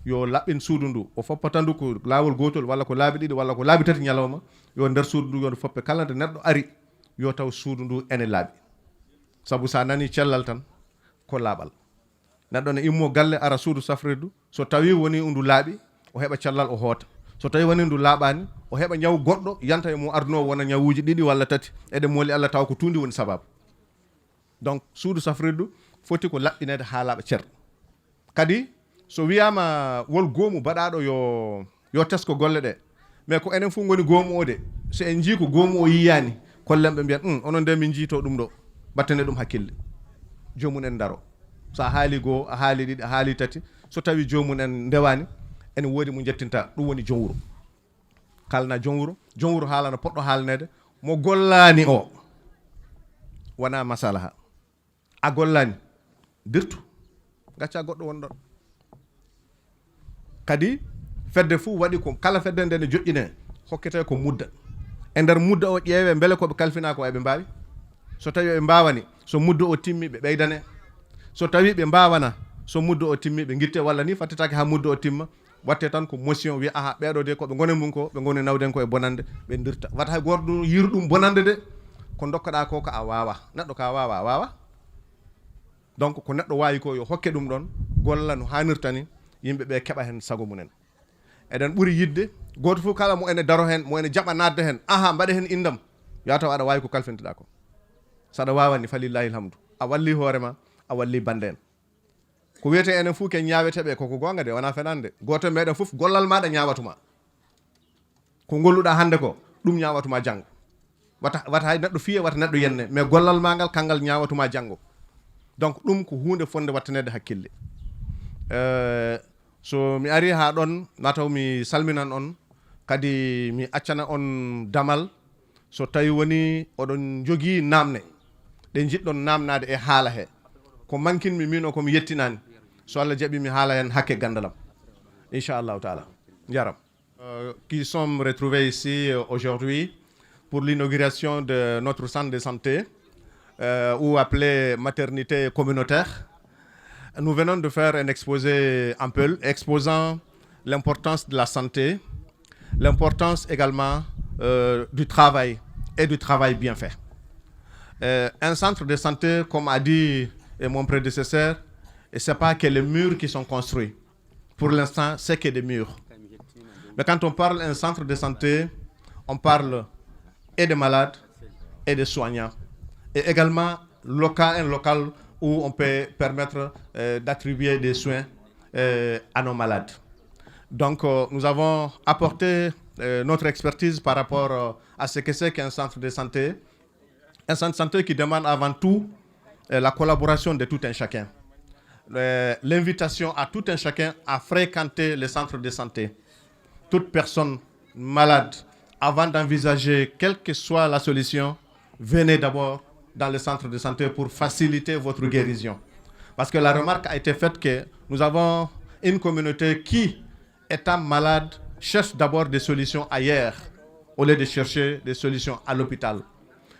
yo laɓɓin suudu ndu. O foppata ndu ko laawol gootol, walla ko laabi ɗiɗi, walla ko laabi tati ñalawma, yo nder suudu ndu, yo ndu foppe. Kala nde neɗɗo ari, yo taw suudu ndu ene laaɓi. Sabu so a nanii cellal tan, ko laaɓal. Neɗɗo ne immoo galle, ara suudu safrirdu, so tawii wonii ndu laaɓi, o heɓa cellal, o hoota. So tawii wonii ndu laaɓaani, o heɓa ñaw goɗɗo yanta e mum, adunoo wona ñawuuji ɗiɗi walla tati, eɗe mooli Allah, tawa ko tuundi woni sabaabu. Donc, suudu safrirdu foti ko laɓɓineede haa laaɓa cer. Kadi, so wiyaama wol goomu baɗaaɗo yo, yo tesko golle ɗe, mais ko enen fof ngoni goomu o de. So en njii ko goomu o yiyaani, kollen ɓe mbiyan, "Hum, onon de min njiitoo ɗum ɗo, mbattane ɗum hakkille." Joomum en ndaro. So a haali goo, a haali ɗiɗi, a haali tati, so tawii joomum en ndewaani, ene woodi mo njettinta, ɗum woni joom wuro. Kaalna joom wuro, joom wuro haalana poɗɗo haalneede, mo gollaani o, wonaa masalaha. A gollaani, dirtu, ngacca goɗɗo won ɗon. Kadi, fedde fuu waɗi ko, kala fedde nde ne joƴƴinee, hokketee ko mudda. E nder mudda o, ƴeewee mbele ko ɓe kalfinaa ko eɓe mbaawi. So tawii ɓe mbaawani, so mudda o timmi, ɓe ɓeydane. So tawii ɓe mbaawana, so mudda o timmi, ɓe ngitte, walla ni fattitaake haa mudda o timma, watte tan ko motion, wiya, "Aha, ɓeeɗo de ko ɓe ngoni mum ko, ɓe ngoni nawden ko e bonande, ɓe ndirta." Wata hay gooto ɗum yiiru ɗum bonande de, ko ndokkaɗaa ko, ko a waawa. Neɗɗo ka waawa, a waawa. Donc, ko neɗɗo waawi ko, yo hokke ɗum ɗon, golla no haanirta ni, yimɓe ɓe keɓa heen sago mumen. Eɗen ɓuri yiɗde, gooto fof kala mo ene daro heen, mo ene jaɓa naatde heen, aha, mbaɗe heen inndam, yo a taw aɗa waawi ko kalfintoɗaa ko. So aɗa waawani, falillahi alhamdu. A wallii hoore ma, a wallii bannde en. Ko wiyetee enen fof ke ñaaweteeɓe, koko goonga de, wonaa fenaande. Gooto e meɗen fof, gollal maaɗa ñaawatuma. Ko ngolluɗaa hannde ko, ɗum ñaawatuma janngo. Wata, wata hay neɗɗo fiye, wata neɗɗo yenne, mais gollal maa ngal, kanngal ñaawatuma janngo. Donc, ɗum ko huunde fotnde wattaneede hakkille. Eh, so mi arii haa ɗon, mataw mi salminan on, kadi mi accana on damal, so tawii wonii oɗon njogii naamne ɗe njiɗɗon naamnaade e haala he. Ko mankin mi, miin o ko mi yettinaani. So Allah jaɓii, mi haala heen hakke ganndal am. Inchallahu taala. Njaram. Euh, qui sommes retrouvés ici, euh, aujourd'hui pour l'inauguration de notre centre de santé, euh, ou appelé maternité communautaire. Nous venons de faire un exposé en Peul exposant l'importance de la santé, l'importance également, euh, du travail et du travail bien fait. Euh, un centre de santé, comme a dit, euh, mon prédécesseur, et c'est pas que les murs qui sont construits. Pour l'instant, c'est que des murs. Mais quand on parle d'un centre de santé, on parle et des malades et des soignants. Et également, local, un local où on peut permettre, euh, d'attribuer des soins, euh, à nos malades. Donc, euh, nous avons apporté, euh, notre expertise par rapport, euh, à ce que c'est qu'un centre de santé. Un centre de santé qui demande avant tout, euh, la collaboration de tout un chacun. Euh, l'invitation à tout un chacun à fréquenter le centre de santé. Toute personne malade, avant d'envisager quelle que soit la solution, venez d'abord dans le centre de santé pour faciliter votre guérison. Parce que la remarque a été faite que nous avons une communauté qui, étant malade, cherche d'abord des solutions ailleurs, au lieu de chercher des solutions à l'hôpital.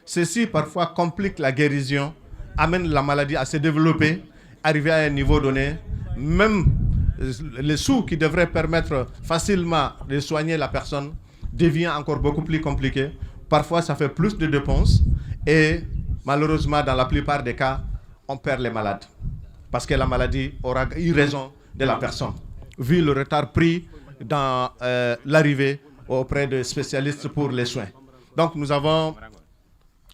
Ceci, parfois, complique la guérison, amène la maladie à se développer, arriver à un niveau donné. Même, euh, les sous qui devraient permettre facilement de soigner la personne devient encore beaucoup plus compliqué. Parfois, ça fait plus de dépenses et, malheureusement, dans la plupart des cas, on perd les malades. Parce que la maladie aura eu raison de la personne, vu le retard pris dans, euh, l'arrivée auprès de spécialistes pour les soins. Donc, nous avons,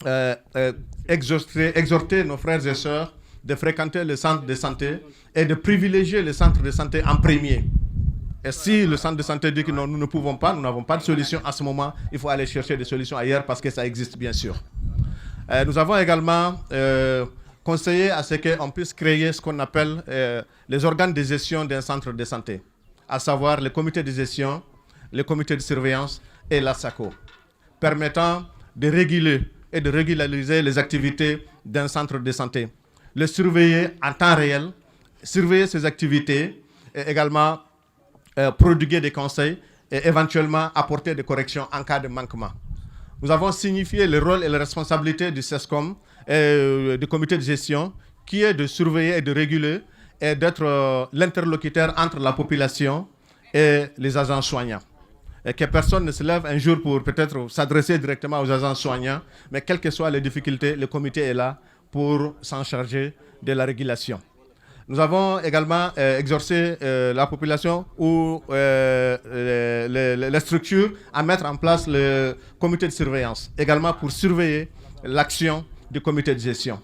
euh, euh, exhorté, exhorté nos frères et sœurs de fréquenter le centre de santé et de privilégier le centre de santé en premier. Et si le centre de santé dit que non, nous ne pouvons pas, nous n'avons pas de solution à ce moment, il faut aller chercher des solutions ailleurs parce que ça existe, bien sûr. Euh, nous avons également, euh, conseillé à ce qu'on puisse créer ce qu'on appelle, euh, les organes de gestion d'un centre de santé. à savoir les comités de gestion, les comités de surveillance et l'ASACO, permettant de réguler et de régulariser les activités d'un centre de santé, les surveiller en temps réel, surveiller ces activités et également euh, prodiguer des conseils et éventuellement apporter des corrections en cas de manquement. Nous avons signifié le rôle et les responsabilités du CESCOM et euh, du comité de gestion qui est de surveiller et de réguler et d'être euh, l'interlocuteur entre la population et les agents soignants. Et que personne ne se lève un jour pour peut-être s'adresser directement aux agents soignants, mais quelles que soient les difficultés, le comité est là pour s'en charger de la régulation. Nous avons également euh, exhorté euh, la population ou euh, les, les- les structures à mettre en place le comité de surveillance, également pour surveiller l'action du comité de gestion.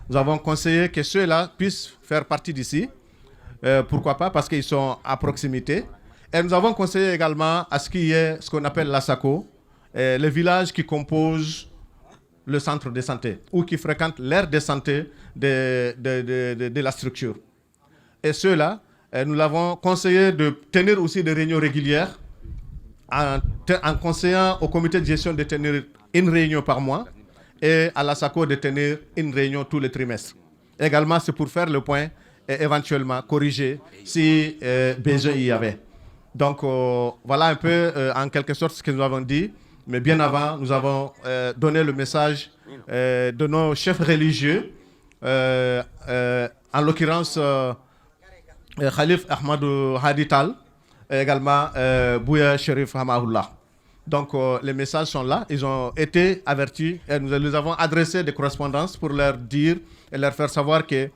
Nous avons conseillé que ceux-là puissent faire partie d'ici. Euh, pourquoi pas? Parce qu'ils sont à proximité. Et nous avons conseillé également à ce qu'il y ait ce qu'on appelle l'ASACO, euh, les villages qui composent le centre de santé ou qui fréquentent l'aire de santé de, de- de- de- de la structure. Et ceux-là, euh, nous l'avons conseillé de tenir aussi des réunions régulières en, te- en conseillant au comité de gestion de tenir une réunion par mois et à l'ASACO de tenir une réunion tous les trimestres. Également, c'est pour faire le point et éventuellement corriger si euh, besoin il y avait. Donc euh, voilà un peu euh, en quelque sorte ce que nous avons dit. Mais bien avant, nous avons euh, donné le message euh, de nos chefs religieux, euh, euh, en l'occurrence euh, euh, Khalif Ahmadou Hadi Tal et également euh, Bouya Sherif Hamahullah. Donc euh, les messages sont là, ils ont été avertis et nous, nous avons adressé des correspondances pour leur dire et leur faire savoir que,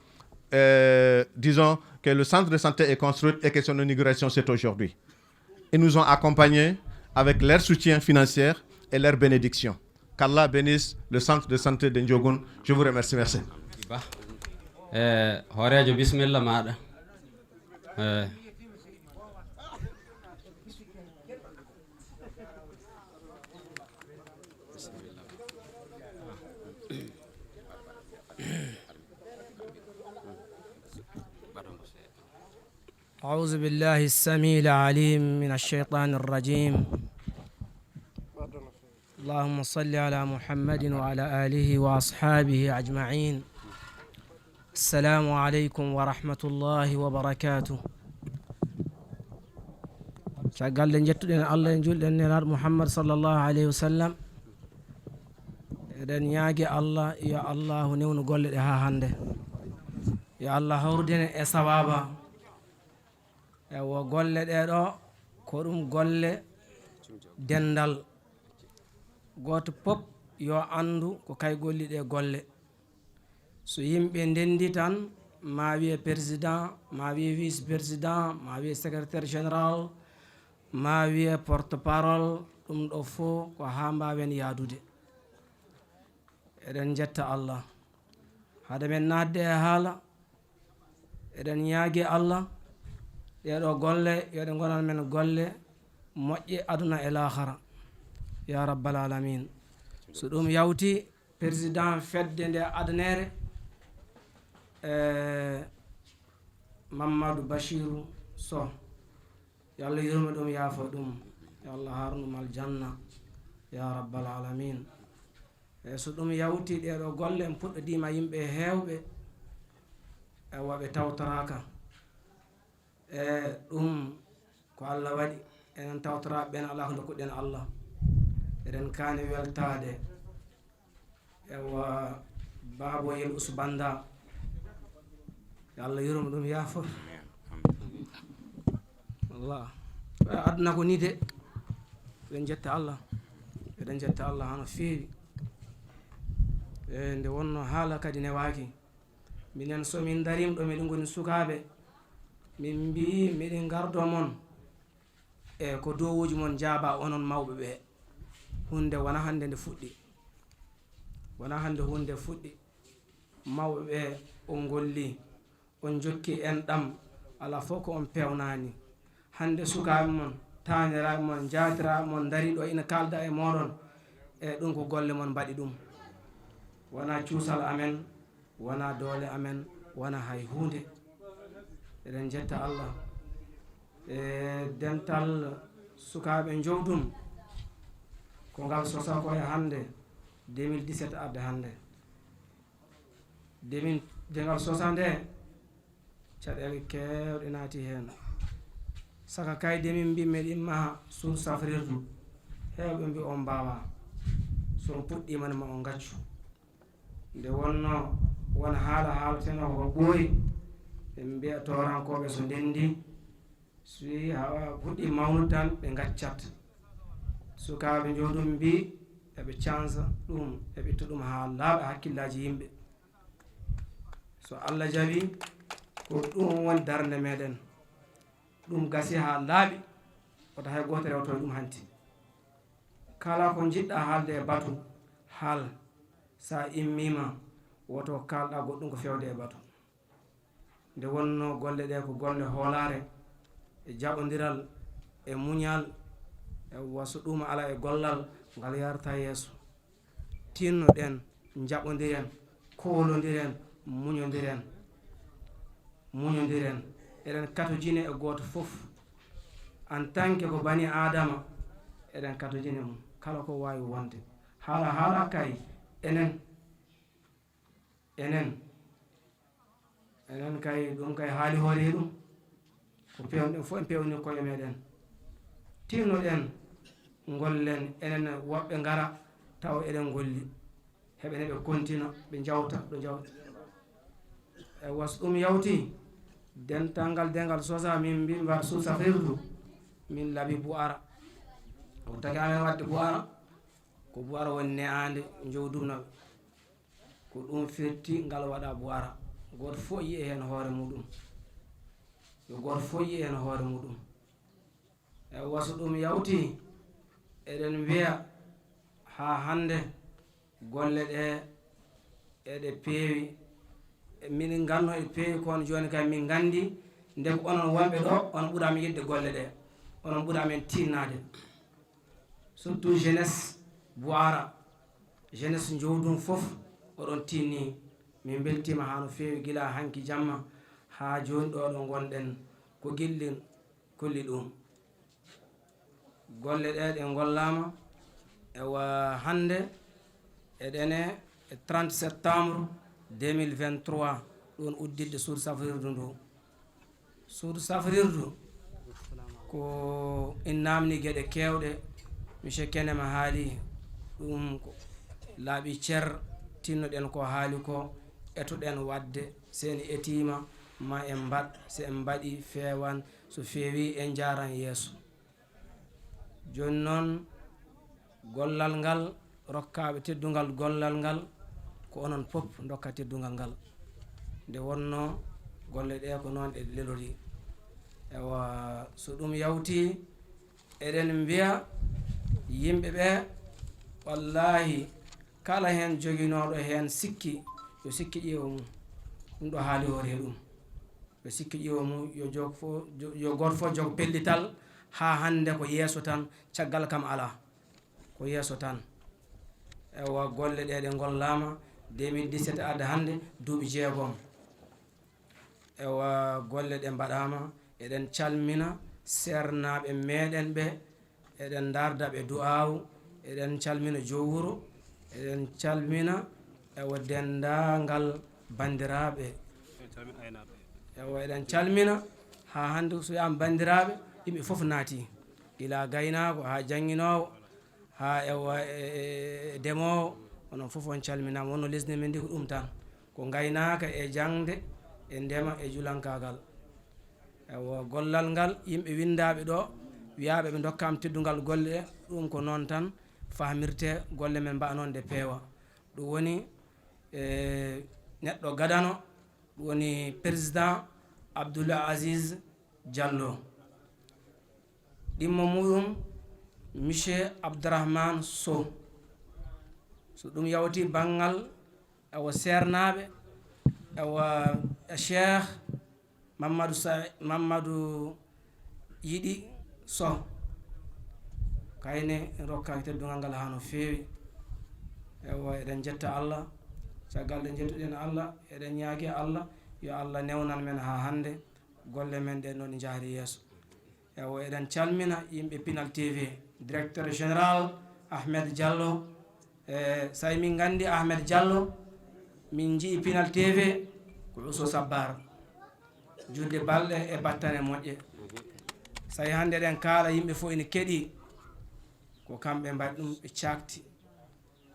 euh, disons, que le centre de santé est construit et que son inauguration c'est aujourd'hui. Ils nous ont accompagnés avec leur soutien financier et leur bénédiction. Qu'Allah bénisse le centre de santé de Ndiogun. Je vous remercie. Merci. Ba. Eh, hooreejo, bismilla maaɗa. Eh. أعوذ بالله السميع العليم من الشيطان الرجيم. اللهم صل على محمد وعلى آله وأصحابه أجمعين. السلام عليكم ورحمة الله وبركاته. Caggal nde njettuɗen Allah e njuulɗen nelaaɗo Muhammad sallallahu alayhi wa sallam, eɗen ñaagi Allah yo Allahu newnu golle ɗe haa hannde. Yo Allah hawruden e sawaaba. Ewa golle ɗee ɗoo ko ɗum golle denndal. Gooto pop yo anndu ko kay golli ɗee golle. So yimɓe ndenndi tan, ma wiye président, ma wiye vice président, ma wiye secrétaire général, ma wiye porte parole, ɗum ɗo fof ko haa mbaawen yaadude. Eɗen njetta Allah. Hade men naatde e haala, eɗen ñaagi Allah ɗee ɗoo golle yo ɗe ngonan men golle moƴƴe aduna e laahara, ya rabbal alamin. So ɗum yawti, président fedde nde adanere, e Mamadou Bachirou Sow, yo Allah yurmo ɗum, yaafo ɗum, yo Allah haarnu ɗum aljanna, ya rabbal alamin. E so ɗum yawti, ɗee ɗoo golle en puɗɗodiima yimɓe heewɓe, e waɓe tawtoraaka. E ɗum ko Allah waɗi, enen tawtoraaɓe ɓeen alaa ko ndokkuɗen Allah. Eɗen kaani weltaade. Ewa, baabo yel usbanda, yo Allah yurmo ɗum, yaafo. Allah. Aduna ko nii de. Eɗen njetta Allah. Eɗen njetta Allah hano feewi. E nde wonno haala kadi newaaki. Minen so min ndariima ɗo, miɗen ngoni sukaaɓe, min mbiyi miɗen ngardo mon. E ko duwawuuji mon njaaba, onon mawɓe ɓe. Huunde wona hannde nde fuɗɗi. Wona hannde huunde fuɗɗi. Mawɓe ɓe on ngolli, on njokki enɗam, alaa fof ko on peewnaani. Hannde sukaaɓe mon, taaniraaɓe mon, njaatiraaɓe mon ndarii ɗo ina kaalda e mooɗon. E ɗum ko golle mon mbaɗi ɗum. Wonaa cuusal amen, wonaa doole amen, wonaa hay huunde. Eɗen njetta Allah. E dental sukaaɓe Njowdum, ko ngal sosaa ko e hannde, deux mille dix-sept adde hannde. Nde min, nde ngal sosaa nde, caɗeele keewɗe naati heen. Saka kay nde min mbi meɗin maha suudu safrirdu, heewɓe mbi on mbaawaa. So on puɗɗiima ne ma on ngaccu. Nde wonnoo won haala haaleteenoo ko ɓooyi, ɓe mbiya toorankooɓe so ndenndi, so haa fuɗɗii mawnude tan ɓe ngaccat. Sukaaɓe Njowdum mbi eɓe cansa ɗum, eɓe itta ɗum haa laaɓa hakkillaaji yimɓe. So Allah jaɓii, ko ɗum woni darnde meɗen. Ɗum gasi haa laaɓi, wota hay gooto rewto e ɗum hanti. Kala ko njiɗɗa haalde e batu, haal. Sa immiima, woto kaalɗa goɗɗum ko feewde e batu. Nde wonnoo golle ɗe ko golle hoolaare, e jaɓondiral, e muñal, e wa so ɗum alaa e gollal, ngal yarta yeeso. Tinnoɗen, njaɓondiren, koolondiren, muñondiren, muñondiren. Eɗen katojine e gooto fof. En tant que ko bani Aadama, eɗen katojine mum. Kala ko waawi wonde. Haala, haala kay, enen, enen, enen kay, ɗum kay haali hoore ɗum. Ko pewɗen fof, en pewni koye meɗen. Tinnoɗen, ngollen, enen woɓɓe ngara, tawa eɗen ngolli. Heɓe ne ɓe kontina, ɓe njawta, ɓe njawta. E was ɗum yawti, dental ngal dengal sosa, min mbi mbar suusa firdu, min labi bu'ara. Ko taki amen wadde bu'ara, ko bu'ara woni ne'aande Njowdum naɓe. Ko ɗum firti ngal waɗa bu'ara. Gooto fof yi'e heen hoore muɗum. Yo gooto fof yi'e heen hoore muɗum. E wasu ɗum yawti, eɗen mbiya haa hannde golle ɗe eɗe peewi. Min nganno eɗe peewi, kono jooni kay min nganndi nde ko onon wonɓe ɗo, on ɓura amen yiɗde golle ɗe, onon ɓura amen tinnaade. Surtout jeunesse Bu'ara, jeunesse Njowdum fof, oɗon tinni. Min mbeltiima haa no feewi gila hanki jamma haa jooni ɗo ɗo ngonɗen. Ko gilli kolli ɗum. Golle ɗe ɗe ngollaama, ewa hannde eɗene e trente septembre deux mille vingt-trois, ɗum udditde suudu safrirdu ndu. Suudu safrirdu ko in naamni geɗe keewɗe. Monsieur Kenema haali ɗum ko laaɓi cer, tinnoɗen ko haali ko, etoɗen waɗde, so en etiima ma en mbaɗ, so en mbaɗi feewan, so feewi en njaaran yeeso. Jooni noon, gollal ngal, rokkaaɓe teddungal gollal ngal, ko onon fof ndokka teddungal ngal. Nde wonnoo golle ɗe ko noon ɗe lelori. Ewa, so ɗum yawti, eɗen mbiya yimɓe ɓe, wallaahi, kala heen joginooɗo heen sikki, yo sikki ƴeewa mum. Ɗum ɗo haali hoore ɗum. Ɓe sikki ƴiwo mum, yo jog fo-, jo-, yo gooto fof jog pellital, haa hannde ko yeeso tan, caggal kam alaa. Ko yeeso tan. Ewa, golle ɗe ɗe ngollaama, deux mille dix-sept adda hannde, duuɓi jeegom. Ewa, golle ɗe mbaɗaama, eɗen calmina seernaaɓe meɗen ɓe, eɗen ndaarda ɓe du'aawu, eɗen calmina joom wuro, eɗen calmina, ewa, denndaangal banndiraaɓe. Ewa, eɗen calmina haa hannde so wiyaama banndiraaɓe, yimɓe fof naati, gila gaynaako haa jannginoowo, haa ewa, e, e, e demoowo, onon fof on calminaama. Wonno lesdi men ndi ko ɗum tan, ko ngaynaaka e jaŋde, e ndema, e julankaagal. Ewa, gollal ngal, yimɓe winndaaɓe ɗo, wiyaaɓe ɓe ndokkaama teddungal golle ɗe, ɗum ko noon tan fahmirtee, golle men mbaɗa noon nde peewa. Ɗum woni, e, neɗɗo gadano, ɗum woni président Abdoul Aziz Diallo. Ɗimmo muɗum, monsieur Abdourahmane Sow. So ɗum yawti banngal, ewa, seernaaɓe, ewa, Cheikh Mamadou Sa-, Mamadou Yiɗi Sow. Kayne, en rokkaaki teddungal ngal haa no feewi. Ewa, eɗen njetta Allah. Caggal nde njettuɗen Allah, eɗen ñaagi Allah, yo Allah newnan men haa hannde. Golle men ɗe noon njahri yeeso. Ewo, eɗen calmina yimɓe Pinal T V, directeur général Ahmed Diallo. E, so tawi min nganndi Ahmed Diallo, min njii Pinal T V, ko Uso Sabbar. Juutde balɗe e battane moƴƴe. So tawi hannde eɗen kaala, yimɓe fof ene keɗii, ko kamɓe mbaɗi ɗum, ɓe caakti.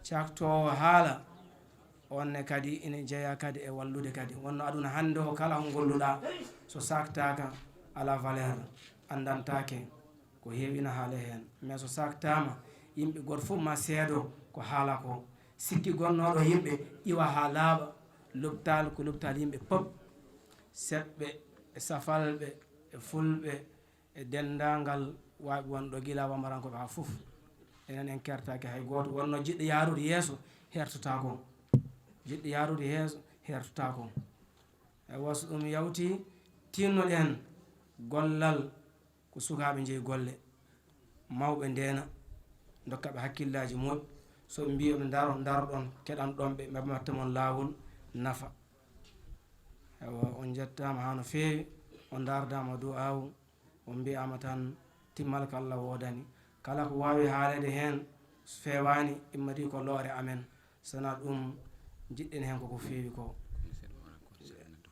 Caaktoowo haala, on ne kadi ina jeyaa kadi e wallude kadi. Wonno aduna hannde o, kala ko ngolluɗaa, so saaktaaka, alaa valeur, anndantaake. Ko heewi ina haalee heen. Mais so saaktaama, yimɓe gooto fof ma seedo ko haala ko. Sikki gonnooɗo yimɓe iwa haa laaɓa. Lopitaal ko lopitaal yimɓe pop, seɓɓe e safalɓe e fulɓe e denndaangal waaɓe wonɗo gila wamarankooɓe haa fof. Enen en kertaaki hay gooto. Wonno jiɗɗo yaarude yeeso, hertotaako. Jiɗɗo yaarude yeeso, hertotaako. Eywa, so ɗum yawti, tinnoɗen gollal ko sukaaɓe njeyi golle, mawɓe ndeena, ndokka ɓe hakkillaaji moƴƴi. So ɓe mbii oɗo ndaro, ndaroɗon, keɗanɗon ɓe, ɓe mbatta mon laawol nafa. Eywa, on njettaama haa no feewi, on ndaardaama du'aawu, on mbiyaama tan timmal ko Allah woodani. Kala ko waawi haaleede heen, so feewaani, immadi ko loore amen. Sana ɗum, njiɗɗen heen koko feewi ko.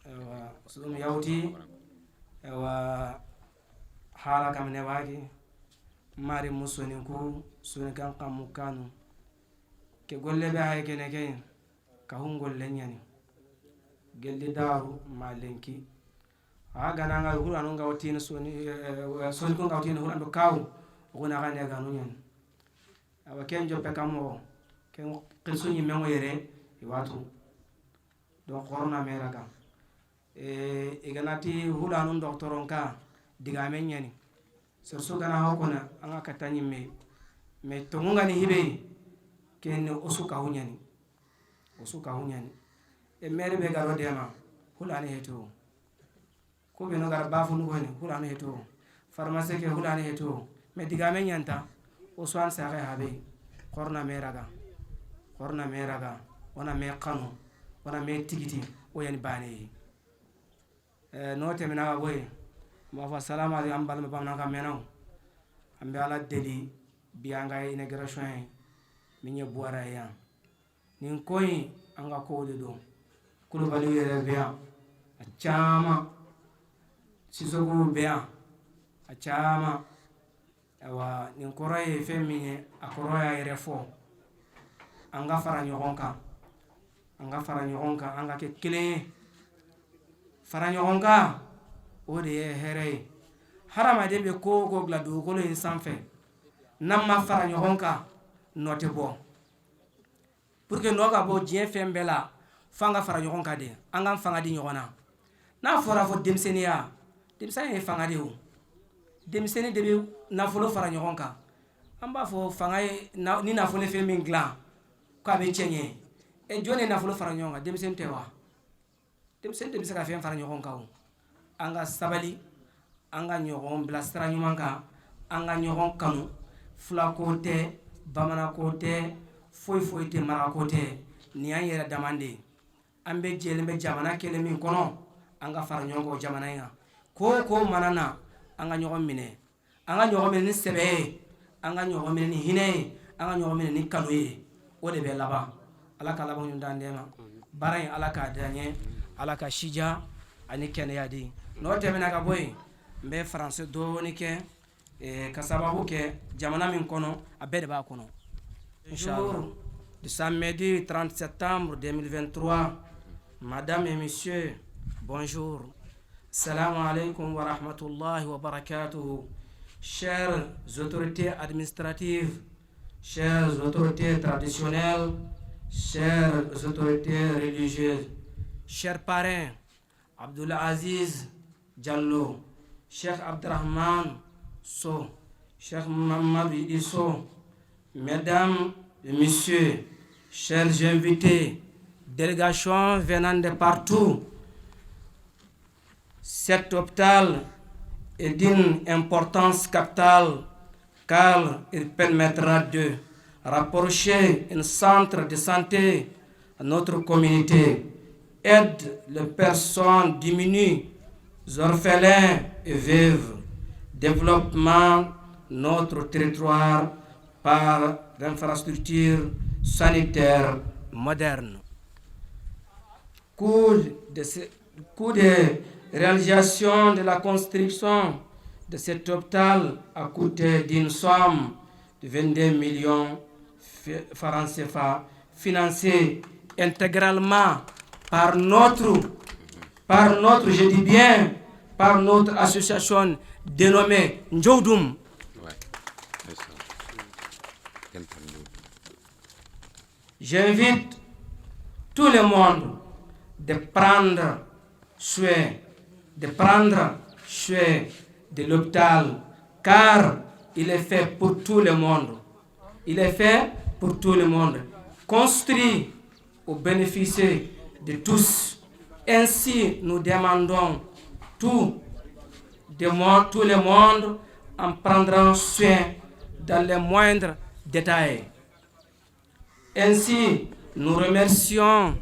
Ewa, so ɗum yawti, ewa, haala kam newaaki, mari musoni ku, suni kan kam mukkanu. Ke golle ɓe hay kene ke, ka hungol lenyani. Geldi daru ma lenki. Ha gana nga hula no nga watina soni, eh, eh, soni ko nga watina hula ndo kaw, huna gane ganu nyen. Awa ken joppe kam o, ken qilsu ñimme ŋo yere, i watu. Donc, horona mera kam. E, i ganati hula nun docteur on ka, diga men ñani. Sur su gana ho kona, anga kata ñimme. Mais to ngani hibe, ken osu ka huñani. Osu ka huñani. E mere be garo dema, hula ne heto. Ko ɓe no gara bafunu ko hene, hulano heto. Pharmacie ke hulano heto. Mais diga men ñanta, o soin sare habe. Korna me raga. Korna me raga. Wana me kanu. Wana me tigiti. O yani bane. Eh, no temina ga boy. Mo fa salama di ambal me bamna ka menau. Ambe ala deli. Bianga inauguration. Minye buara ya. Nin koyi anga kowɗe ɗo. Kulubali yere beya a caama. Sisogu beya a caama. Awa nin koroye femmine a koroya yere fo. Anga fara ñogon kan. Anga fara ñogon kan, anga ke kelen ye. Fara ñogon kan, o de ye here ye. Harama de be ko ko gla dugukolo in sanfɛ. Nan ma fara ñogon kan, nɔ tɛ bɔ. Pour que nɔ ka bɔ diɲɛ fɛn bɛɛ la, fo an ka fara ɲɔgɔn kan de, an ka fanga di ɲɔgɔn na. N'a fɔra fo denmisɛnninya, denmisɛnnin ye fanga de ye o. Denmisɛnnin de bɛ nafolo fara ɲɔgɔn kan. An b'a fɔ fanga ye na, ni nafolo ye fɛn min dilan, k'a bɛ tiɲɛ. E jɔn ye nafolo fara ɲɔgɔn kan? Denmisɛnnin tɛ wa? Denmisɛnnin de bɛ se ka fɛn fara ɲɔgɔn kan o. An ka sabali, an ka ɲɔgɔn bila sira ɲuman kan, an ka ɲɔgɔn kanu. Fulako tɛ, bamananko tɛ, foyi foyi tɛ, marako tɛ. Nin y'an yɛrɛ daman de ye. An bɛ jɛlen bɛ jamana kelen min kɔnɔ, an ka fara ɲɔgɔn kan o jamana in kan. Ko o ko mana na, an ka ɲɔgɔn minɛ. An ka ɲɔgɔn minɛ ni sɛbɛ ye, an ka ɲɔgɔn minɛ ni hinɛ ye, an ka ɲɔgɔn minɛ ni kanu ye. O de bɛ laban. Ala ka laban ɲuman d'an ma. Baara in, Ala k'a diya n ye, Ala ka sija ani kɛnɛya di. N'o tɛmɛna ka bɔ yen, n bɛ faransi dɔɔni kɛ, eh, ka sababu kɛ jamana min kɔnɔ, a bɛɛ de b'a kɔnɔ. Inshallah. Jour du samedi trente septembre deux mille vingt-trois, madame et monsieur, bonjour. Salam alaikum wa rahmatullahi wa barakatuh. Chères autorités administratives, chères autorités traditionnelles, chères autorités religieuses, chers parrains, Abdoul Aziz Diallo, Cheikh Abdrahman Sow, Cheikh Mamadou Idi Sow, Mesdames et Messieurs, chers invités, délégations venant de partout, cet hôpital est d'une importance capitale car il permettra de rapprocher un centre de santé à notre communauté, aide les personnes diminuées, orphelins et veuves, développement notre territoire par l'infrastructure sanitaire moderne. Coût de ce- coût de réalisation de la construction de cet hôpital a coûté d'une somme de vingt-deux millions francs C F A, financé intégralement par notre, par notre, je dis bien, par notre association dénommée Njowdum. J'invite tout le monde de prendre soin, de prendre soin de l'hôpital, car il est fait pour tout le monde. Il est fait pour tout le monde, construit au bénéfice de tous. Ainsi, nous demandons tout, de mo- tout le monde en prendront soin dans les moindres détails. Ainsi, nous remercions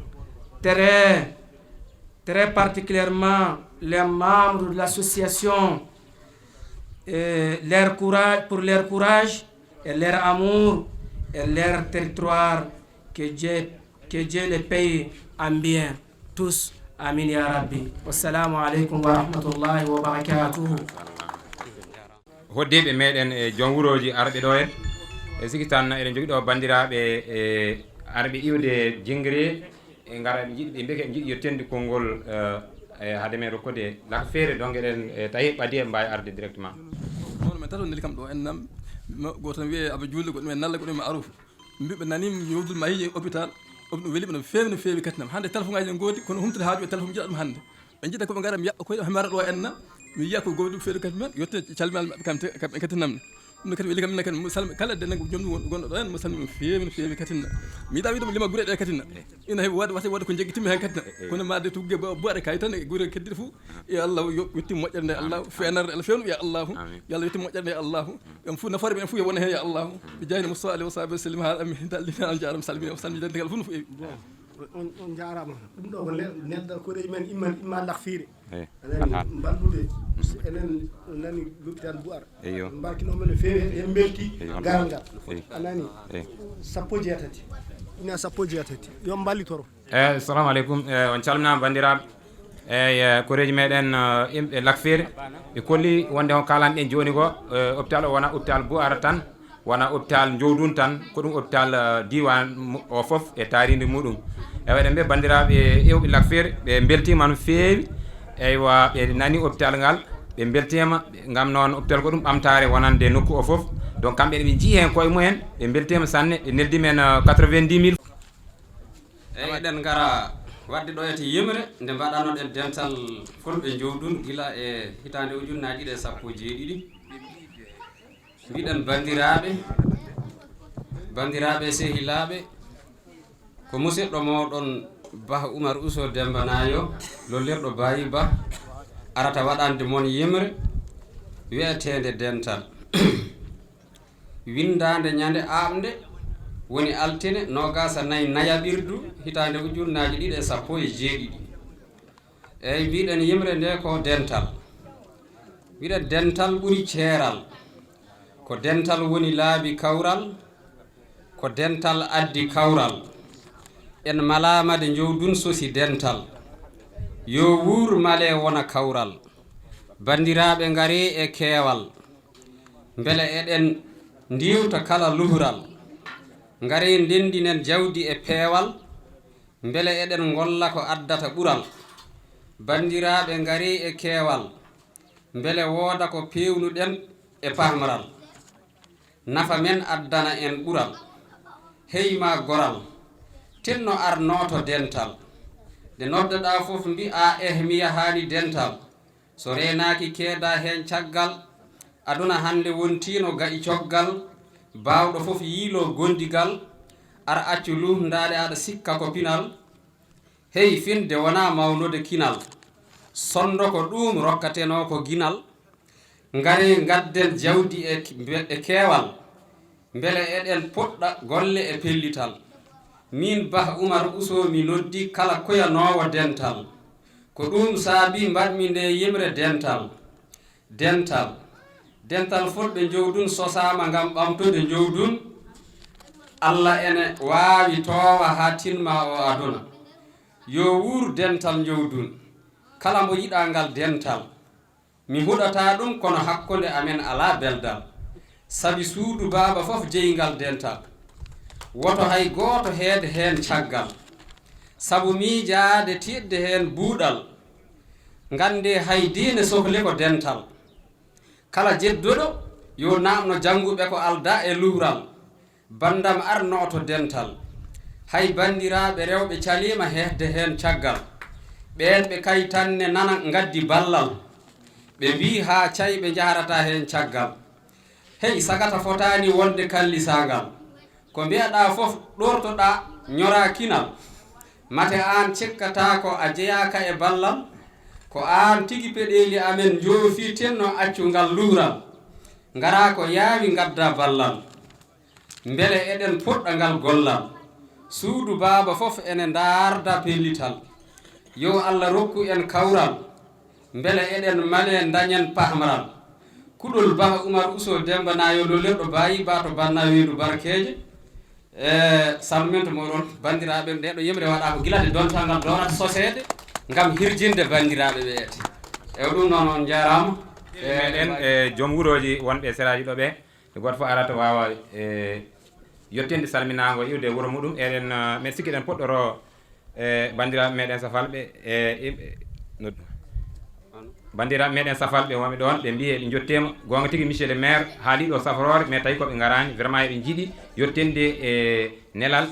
très, très particulièrement les membres de l'association et leur courage, pour leur courage et leur amour et leur territoire. Que Dieu, que Dieu les paye en bien tous. Amin ya Rabbi. Wassalamu alaikum wa rahmatullahi wa barakatuh. Hoddiiɓe meɗen e joom wurooji arɓe ɗo en, e siki tan eɗen jogii ɗo banndiraaɓe e arɓe iwde Jingri, e ngara ɓe njiɗi ɓe mbiyeke ɓe njiɗi yo tenndi konngol e hade men rokkude laka feere, donc eɗen e tawi ɓadi e mbaawi arde directement. Kono men tato neli kam ɗo en nam, gooto ne wiyee Aba Juulde, goɗɗo men Nalla, goɗɗo men Aruf. Mbiɓe nani mi yowdul ma yiye hôpital, ɗum ɗum weli ɓe no feewi no feewi kadi nam. Hannde téléphone ngaji ne ngoodi kono humtude haaju e téléphone jiɗa ɗum hannde. Ɓe jiɗa ko ɓe ngara mi yaɓɓa koye hemara ɗo en nam. Mi yiya ko gowdi ɗum feewi kadi men, yette calminal maɓɓe kam te kam en kadi nam. Ɗum kadi weli kam min kadi mo salmi kala dennago joom ɗum gonɗo ɗo en mo salmi no feewi no feewi kadi nam. Mi yiɗa wiide mo lima gure ɗe kadi nam. Ina heewi wade wata wade ko jeggitimmi hen kadi nam. Kono ma de tugge buwaɗe kay tan e gure keddiɗe fof. Ya Allah yo yettim moƴƴere nde Allah fenarde Allah fewnu ya Allah. Ya Allah yettim moƴƴere nde Allah. Ɓen fof nafoore ɓen fof yo wona heen ya Allah. Bi jahil Mustafa alayhi wa sahbihi wa sallam ha amin dallina an jaram salmina wa salmi dental fof no feewi. On on jaarama. Ɗum ɗo ko neɗɗo koreji men imma imma lakfiire. Anani mballude enen nani lopital Buar. Mbakino men no feewi en belti garal ngal. Anani sappo jeetati. Ina sappo jeetati yo mballitoro. Eyi, assalamu aleykum. Eyi, on calminaama banndiraaɓe. Eyi, koreeji meɗen yimɓe lakfeere ɓe kolli wonde on kalanɗen jooni ko hôpital o wona hôpital Buar tan, wona hôpital Njowdun tan, ko ɗum hôpital diiwaan o fof e taariindi muɗum. Ewa eɗen mbiya banndiraaɓe iwɓe lakfeere ɓe mbeltiima no feewi. Eywa, ɓe nani hôpital ngal, ɓe mbeltiima ngam noon hôpital ko ɗum ɓamtaare wonande nokku o fof. Donc kamɓe ɓe njii heen koye mumen, ɓe mbeltiima sanne, ɓe neldi men quatre-vingt-dix mille. Eyi, eɗen ngara waɗde ɗo ete yimre nde mbaɗanoɗen dental fulɓe Njowdun gila e hitaande ujunnaaji ɗiɗi e sappo e jeeɗiɗi. Mbiɗen banndiraaɓe, banndiraaɓe sehilaaɓe, ko musidɗo mooɗon Bah Oumar Ousso Demba Nayo, lollirɗo Bayi Bah, arata waɗande mon yimre wi'eteende dental. Winndaande ñande aaɓnde woni altine noogaas e nayi nayaɓirdu hitaande ujunnaaji ɗiɗi e sappo e jeeɗiɗi. Eyi, mbiɗen yimre nde ko dental. Mbiɗen dental ɓuri ceeral. Ko dental woni laabi kawral. Ko dental addi kawral. En malaama de Njowdun sosi dental. Yo wuur male wona kawral. Banndiraaɓe ngaree e keewal. Mbele eɗen ndiiwta kala luhural. Ngaree ndenndinen jawdi e peewal. Mbele eɗen ngolla ko addata ɓural. Banndiraaɓe ngaree e keewal. Mbele wooda ko peewnuɗen e pahmral. Nafa men addana en ɓural. Hey maa goral. Tinno ar nooto dental. Nde noddoɗaa fof mbi aa eh mi yahaani dental. So reenaaki keeda heen caggal. Aduna hannde wontiino ga'i coggal. Baawɗo fof yiiloo gondigal. Ar accu luhndaade aɗa sikka ko pinal. Hey finde wonaa mawnode kinal. Sonndo ko ɗuum rokkatenoo ko ginal. Ngaree ngadden jawdi e keewal. Mbele eɗen poɗɗa golle e pellital. Miin Bah Oumar Ousso mi noddi kala kuyanoowo dental. Ko ɗuum saabii mbaɗmi ndee yimre dental. Dental, Dental fulɓe njowdun sosaama ngam ɓamtude njowdun. Alla ene waawi toowa haa tinma o aduna. Yo wuur dental njowdun. Kala mbo yiɗaa ngal dental. Mi huɗataa ɗum, kono hakkunde amen alaa beldal. Sabi suudu baaba fof jeyi ngal dental. Woto hay gooto heed heen caggal. Sabu miijaade tiiɗde heen buuɗal. Nganndee hay diine sohli ko dental. Kala jedduɗo yo naamno jannguɓe ko aldaa e luural. Banndam arnooto dental. Hay banndiraaɓe rewɓe caliima heedde heen caggal. Ɓeen ɓe kaytanne nana ngaddi ballal. Ɓe mbii haa cay ɓe njahrataa heen caggal. Hey sagata fotaani wonde kallisaangal. Ko mbiyaɗaa fof ɗortoɗaa ñoraa kinal. Mate aan cekkataako a jeyaaka e ballal. Ko aan tigi peɗeeli amen njoofi tenno accu ngal luural. Ngaraa ko yaawi ngaddaa ballal. Mbele eɗen poɗɗa ngal gollal. Suudu baaba fof ene ndaarda pellital. Yo Alla rokku en kawral. Mbele eɗen male ndañen pahmaral. Kuɗol Bah Umar Uso Demba Nayo Lolirɗo Bayi Ba to Banna Weendu Barkeeje. E salminto moɗon banndiraaɓe, nde ɗo yimre waɗa ko gila de dontal ngal doorata soseede ngam hirjinde banndiraaɓe ɓe ete. E ɗum noon on njaaraama. Meɗen e joom wurooji wonɓe e seraaji ɗo ɓe. Gooto fof arata waawa, e, yettinde salminaango iwde e wuro muɗum. Eɗen, eh, men sikki eɗen poɗɗoro, e, banndiraaɓe meɗen safalɓe, e, e, no, banndiraaɓe meɗen safalɓe wonɓe ɗoon, ɓe mbiye ɓe njotteema. Goonga tigi, monsieur le maire haali ɗo safroore, mais tawi ko ɓe ngaraani. Vraiment eɗen njiɗi yettinde e nelal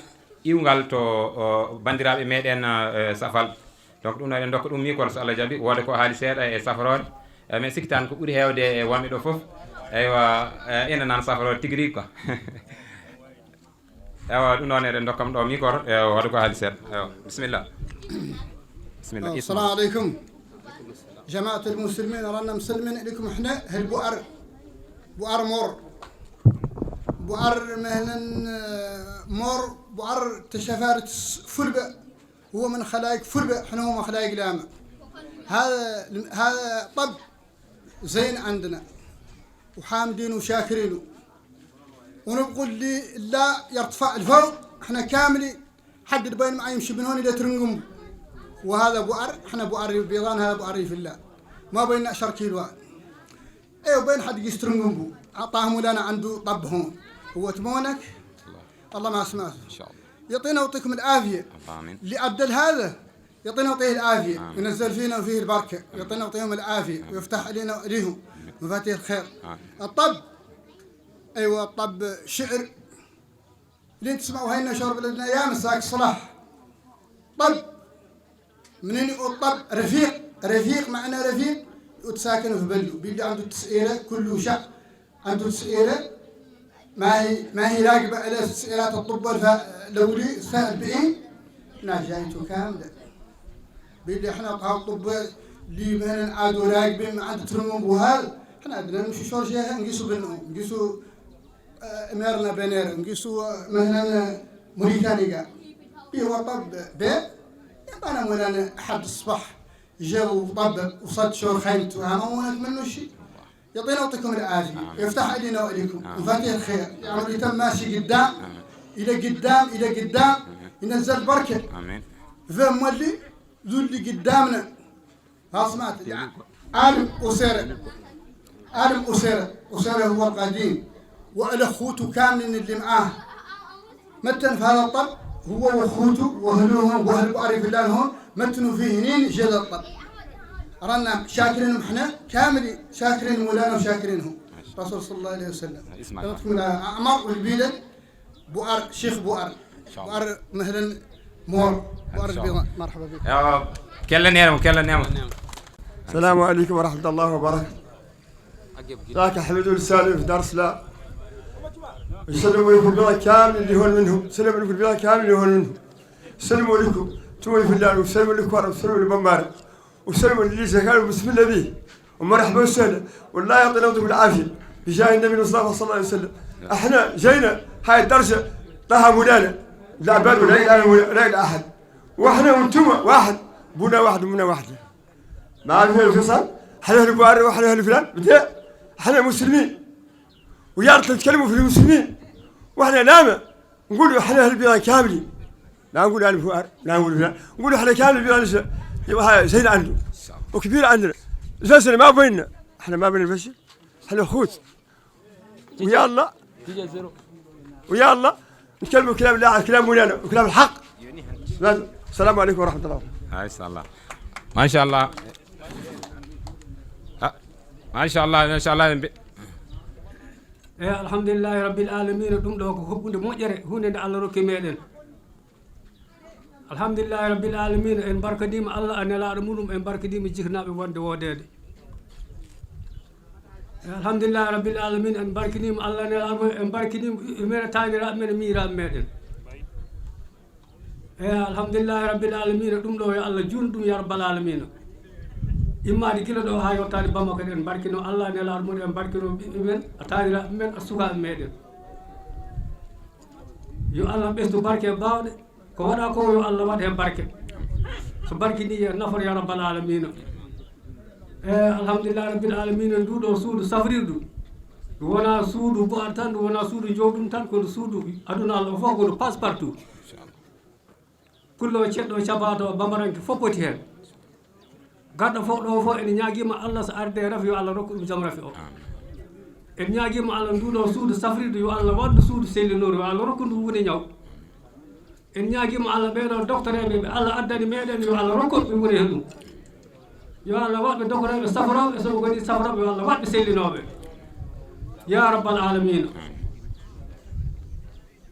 iwngal to, o, banndiraaɓe meɗen, eh, safalɓe. Donc ɗum noon eɗen ndokka ɗum micro so Allah jaɓi, wooda ko haali seeɗa e safroore. Eh, mais sikki tan ko ɓuri heewde e wonɓe ɗo fof. Eywa, eh, ina nan safroore tigi rigi quoi. Eywa, ɗum noon eɗen ndokka mo ɗo micro, e wooda ko haali seeɗa. Eywa, bisimilla. Bisimilla. السلام عليكم جماعة المسلمين. رانا مسلمين عليكم احنا هالبؤر، بؤر مور، بؤر مهلا، آه، مور، بؤر تشفارت فلبة. هو من خلايق فلبة، احنا هو من خلايق لاما. هذا، هذا طب زين عندنا، وحامدين وشاكرين. ونقول لي لا يرتفع لفوق، احنا كامل حدد بين ما يمشي من هون إلى ترنقم. وهذا بؤر، احنا بؤر بيضان، هذا بؤر في الله. ما بيننا شركي الوان. ايوه، بين حد يسترنقم بو. عطاهم لنا عنده طب هون. هو تمونك. الله ما سمعت. إن شاء الله. يعطينا ويعطيكم العافية. آمين. اللي عدل هذا، يعطينا ويعطيه العافية. آمين. ينزل فينا وفيه البركة. آمين. يعطينا ويعطيهم العافية. آمين. ويفتح علينا وعليهم. آمين. مفاتيح الخير. آمين. الطب. أيوة، الطب شعر. اللي تسمعوا هاي النشر بلدنا يا مساك صلاح. طب. منين يقول طب؟ رفيق. رفيق، معنى رفيق، يقول ساكن في بلده. بيبدأ عنده تسعيرة، كل شهر عنده تسعيرة. ما هي، ما هي راقبة على تسعيرات الطب الف-، الأولي، السنة أربعين. ناس جايته كاملة. بيبدأ احنا طه الطب اللي مثلًا عادوا راقبين، ما عاد ترمون بوهال. احنا بدنا نمشي شورجيها، نقيسوا بنهم، نقيسوا، آه، إميرنا بنير، نقيسوا، آه، مثلًا، آه، موريتانيا. بي هو طب بي، يبقى أنا مولانا أحد الصبح جا وطبب وصد شور خيمته، أنا مولانا منه شيء. يعطينا ويعطيكم العافية، آمين. يفتح علينا وعليكم، آمين. مفاتيح الخير، يعمل لي تم ماشي قدام، آمين. إلى قدام، إلى قدام، آمين. ينزل بركة. آمين. ذا مولي، ذو اللي قدامنا. ها سمعت؟ عالم أسيرة. عالم أسيرة. أسيرة هو القديم. وعلى خوته كاملين اللي معاه. متن في هذا الطب، هو وخوته وأهلهم وأهل بؤري فلان هون، متنوا فيه هنين جيل الطب. رانا شاكرين احنا كامل، شاكرين مولانا وشاكرينهم. رسول صلى الله عليه وسلم. اسمع. يعطيكم العافية. أعمار والبيلة. بؤر، شيخ بؤر. إن شاء الله. بؤر مهلا مور. إن بؤر شاء الله. البيضاء. مرحبا بك. Yo, kellanee mo, kellanee mo. Assalamu aleykum wa rahmatullahi wa barakatuh. ذاك حمد السالم في دار السلام. السلام عليكم بلا كامل اللي هون منهم. السلام عليكم بلا كامل اللي هون منهم. السلام عليكم. توي في الله. السلام عليكم ورحمة الله وبركاته. وسلم اللي زكاه بسم الله به. ومرحبا وسهلا. والله يعطينا ويعطيكم العافية. بجاه النبي المصطفى صلى الله عليه وسلم. احنا جينا هاي الدرجة. طه مولانا. لا بال ولا إله إلا، لا إله أحد. واحنا وانتم واحد. بونا واحد ومنا واحد. ما في الفصل. احنا أهل بواري واحنا أهل فلان. بدي. حنا مسلمين، ويارت نتكلموا في المسلمين، واحنا نعمة نقولوا حنا هالبلاد كاملين. لا نقول أنا فؤاد، لا نقول فلان، نقول حنا كامل البلاد. س-، يبقى سيد عنده وكبير عندنا. الفشل ما بيننا، احنا ما بين الفشل، احنا أخوت. ويا الله، ويا الله نتكلموا كلام الله، كلام مولانا وكلام الحق. السلام عليكم ورحمة الله. ما شاء الله. ما شاء الله. ما شاء الله، ما شاء الله. Eyi, alhamdulillahi rabbil alamina. Ɗum ɗo ko huɓɓude moƴƴere, hunde nde Allah rokki meɗen. Alhamdulillahi rabbil alamina. En barkaniima Allah a nelaɗo muɗum, en barkaniima jiknaɓe wonde wodede. Eyi, alhamdulillahi rabbil alamina. En barkaniima Allah nelaɗo, en barkaniima meɗen taniraɓe meɗen miiraɓe meɗen. Eyi, alhamdulillahi rabbil alamina. Ɗum ɗo yo Allah juun ɗum ya rabbal alamina. Immade gila ɗo ha yottade Bamako, eɗen barkino Allah nelaɗo muɗum, en barkino ɓiɓɓe men, a taniraɓe men, a sukaɓe meɗen. Yo Allah ɓesdu barke e bawɗe. Ko waɗa ko yo Allah waɗ hen barke. So barke ni e nafoore ya rabbal alamina. Eyi, alhamdulillahi rabbil alamina. Ndu ɗo suudu safrirdu, ndu wona suudu bu'ar tan, ndu wona suudu jowdum tan, ko ndu suudu aduna Allah o fof, ko ndu passe partout. Pullo ceɗɗo cabato bamaranke fof poti hen. Garɗo fof ɗo fof ene ñaguima Allah so arde rafi yo Allah rokku ɗum jam rafi o. En ñaguima Allah ndu ɗo suudu safrirdu yo Allah waɗ ndu suudu sellinooru, yo Allah rokku ndu wune ñaw. En ñaguima Allah ɓeɗo doctoreɓe ɓe Allah addani meɗen yo Allah rokku ɓe wune hen ɗum. Yo Allah waɗ ɓe doctoreɓe safroɓe, so ɓe goni safroɓe yo Allah waɗ ɓe sellinoɓe. Ya rabbal alamina.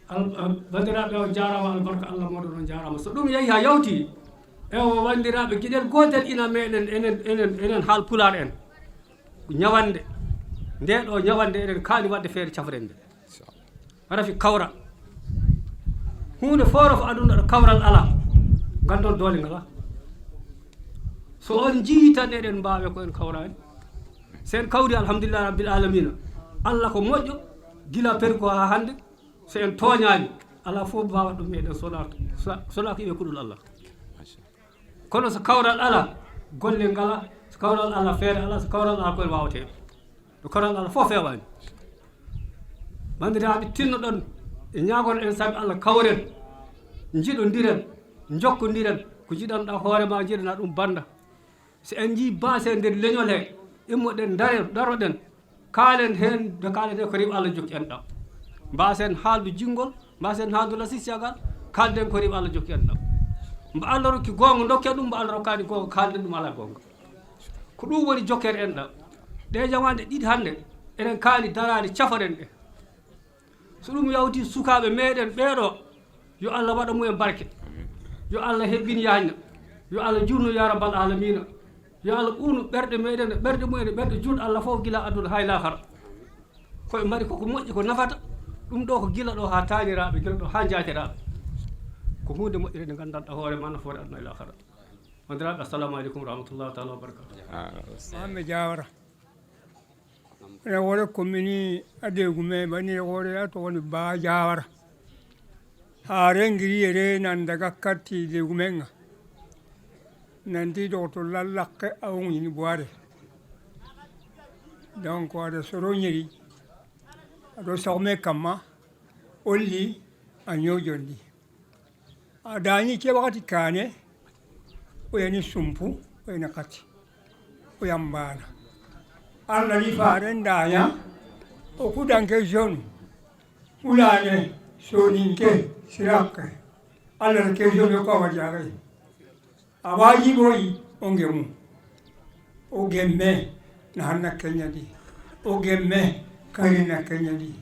Al- al- bandiraɓe, on jarama, albarka Allah moɗon, on jarama. So ɗum yeehi ha yawti, ewo bandiraɓe, gueɗel gotel ina meɗen enen enen enen haal pular en. Ñawande, nde ɗo ñawande eɗen kaani wadde feere cafren nde. Rafi kawral, hunde forof aduna ɗo kawral ala, gandon doole ngala. So on jii tan eɗen mbawe ko en kawrani. So en kawri, alhamdulillah rabbil alamina. Allah ko moƴƴo, gila perko ha hande. So en tooñaani, alaa fof mbaawa ɗum meɗen, so wonaa, so wonaa ko iwee kuɗol Allah. Kono so kawral alaa, golle ngalaa. So kawral alaa, feere alaa. So kawral alaa, ko en waawetee. Ɗo kawral alaa fof feewaani. Banndiraaɓe, tinnoɗon e ñaagol en sabi Allah, kawren, njiɗondiren, njokkondiren. Ko njiɗanɗaa hoore ma, njiɗanaa ɗum bannda. So en njii baase e nder leñol he, immoɗen, ndare, daroɗen, kaalen heen, nde kaaleten ko riiɓe Allah jokki en ɗam. Mbaasen haaldu jinngol, mbaasen haaldu lasisiyagal, kaalden ko riiɓe Allah jokki en ɗam. Mbo Allah rokki goonga, ndokken ɗum, mbo Allah rokkaani goonga, kaalden ɗum alaa goonga. Ko ɗum woni jokkere en ɗam. Ɗe jamaande ɗiɗi hannde, eɗen kaani daraade, caforen ɗe. So ɗum yawti, sukaaɓe meɗen ɓeeɗo, yo Allah waɗa mumen barke. Yo Allah hebbin yaajna. Yo Allah jurnu ya rabbal alamina. Yo Allah ɓuunu ɓerɗe meɗen e ɓerɗe mumen e ɓerɗe julɗo Allah fof, gila aduna hay lahara. Koɓe mbaɗi koko moƴƴi, ko nafata. Ɗum ɗo ko gila ɗo ha taaniraaɓe, gila ɗo ha jaatiraɓe. Ko hunde moƴƴere nde nganndanɗa hoore ma, nafoore aduna e lahara. Bandiraɓe, assalamu aleykum wa rahmatullahi taala wa barakatuh. Mamme Jawara. Ene wore commune Adégoumé, ɓanni wore ya to woni Ba Jawara. Ha rengiri ere nan daga katti Adégoumé nga. Nanti docteur Lallakke a wongini boire. Donc aɗa soroñiri, aɗo sawme kamma, olli a ñojondi. A dañi ke wakati kane, o yani sumpu, o yani kati, o yambana. Allah ni faren daña, o kudanke jeune, ulane, soninke, sirakke. Allah ke jeune ko wajare. A wajiboyi o ngemu. O gemme na hanna keñadi. O gemme kari na keñadi.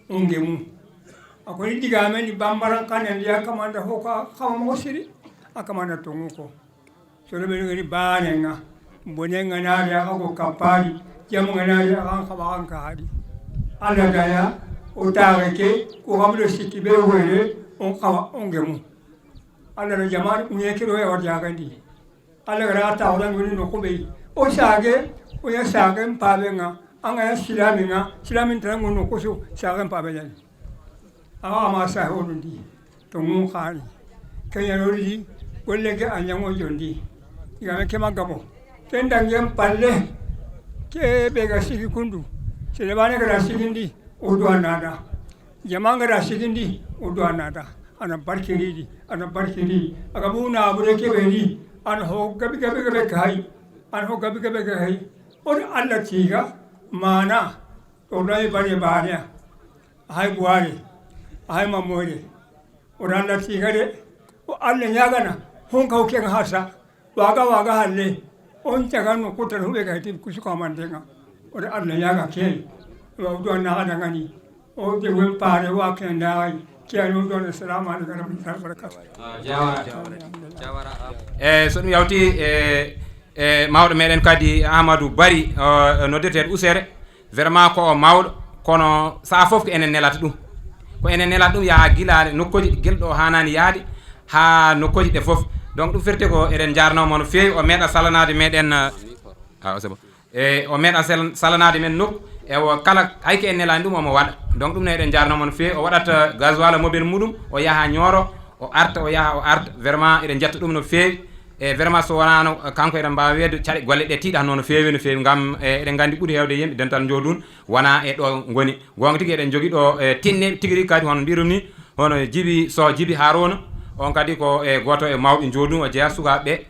O ngemu. A koni digame ni bambaran kanen ya kamanda hoka kama mosiri. A kamanda tonguko. Solo be ngani bane nga. Bone nga nari aka ko kapari. Jamu nga nari aka kabakan ka hadi. Allah daya o tare ke ko kamdo sikki be were on kawa o ngemu. Allah no jamaanu ɓuye keɗo e warjaaka ndi. Allah gara ta wala ngoni no ko ɓey. O saage, o ya saage mpaaɓe nga, anga ya silami nga, silami tara ngono ko so saage mpaaɓe ñani. Awa ama sa hono ndi. To ngun xani. Kenya no ndi, golle ke a ñango jondi. Igame ke magabo. Ken dangen palle. Ke ɓe ga sigi kundu. Sele bane ga sigi ndi. O do anada. Jama ga sigi ndi. O do anada. Ana barkiri di. Ana barkiri. Aga bu na bure ke be ni. Ana ho gabi gabi gabi kai. Ana ho gabi gabi kai. O do Allah tiga. Mana. O do e bane bane. Hay buware. Hay mamore. O do Allah tiga de. O Allah nyagana. Hon ka o ken hasa. Waga waga halle. On cagan no kutan hube ga tin kusu kamandenga. O do Allah nyaga ken. Wa do na ada ngani. O de wen pare wa ken dai. Ken o do na salamu alaikum wa rahmatullahi wa barakatuh. Ah, jawara. Jawara. E so ɗum yawti, e e mawɗo meɗen kadi Amadou Bari, o noddeteeɗo Usere. Vraiment ko o mawɗo, kono saha fof ko enen nelata ɗum. Ko enen nelata ɗum yaha gila nokkoji gel ɗo hanani yaade ha nokkoji ɗe fof. Donc ɗum firti ko eɗen jarnoma no feewi. O meɗa salanade meɗen, ah, c'est bon. E o meɗa sel- salanade men nokku. E o kala hay ko en nelani ɗum omo waɗa. Donc ɗum ne eɗen jarnoma no feewi. O waɗata gasoil mobile muɗum, o yaha ñooro, o arta, o yaha, o arta. Vraiment eɗen jetta ɗum no feewi. E vraiment so wonano kanko eɗen mbawi weedo caɗe golle ɗe tiiɗatno no feewi no feewi. Ngam e eɗen gandi ɓuuri hewde yimɓe dental jodun wona e ɗo ngoni. Gonga tigi eɗen jogi ɗo e tinne tigi rigi kadi hono mbirum ni, hono Jibi, so Jibi Haruna. On kadi ko e goto e mawɓe jodun, o jeeya sukaɓe.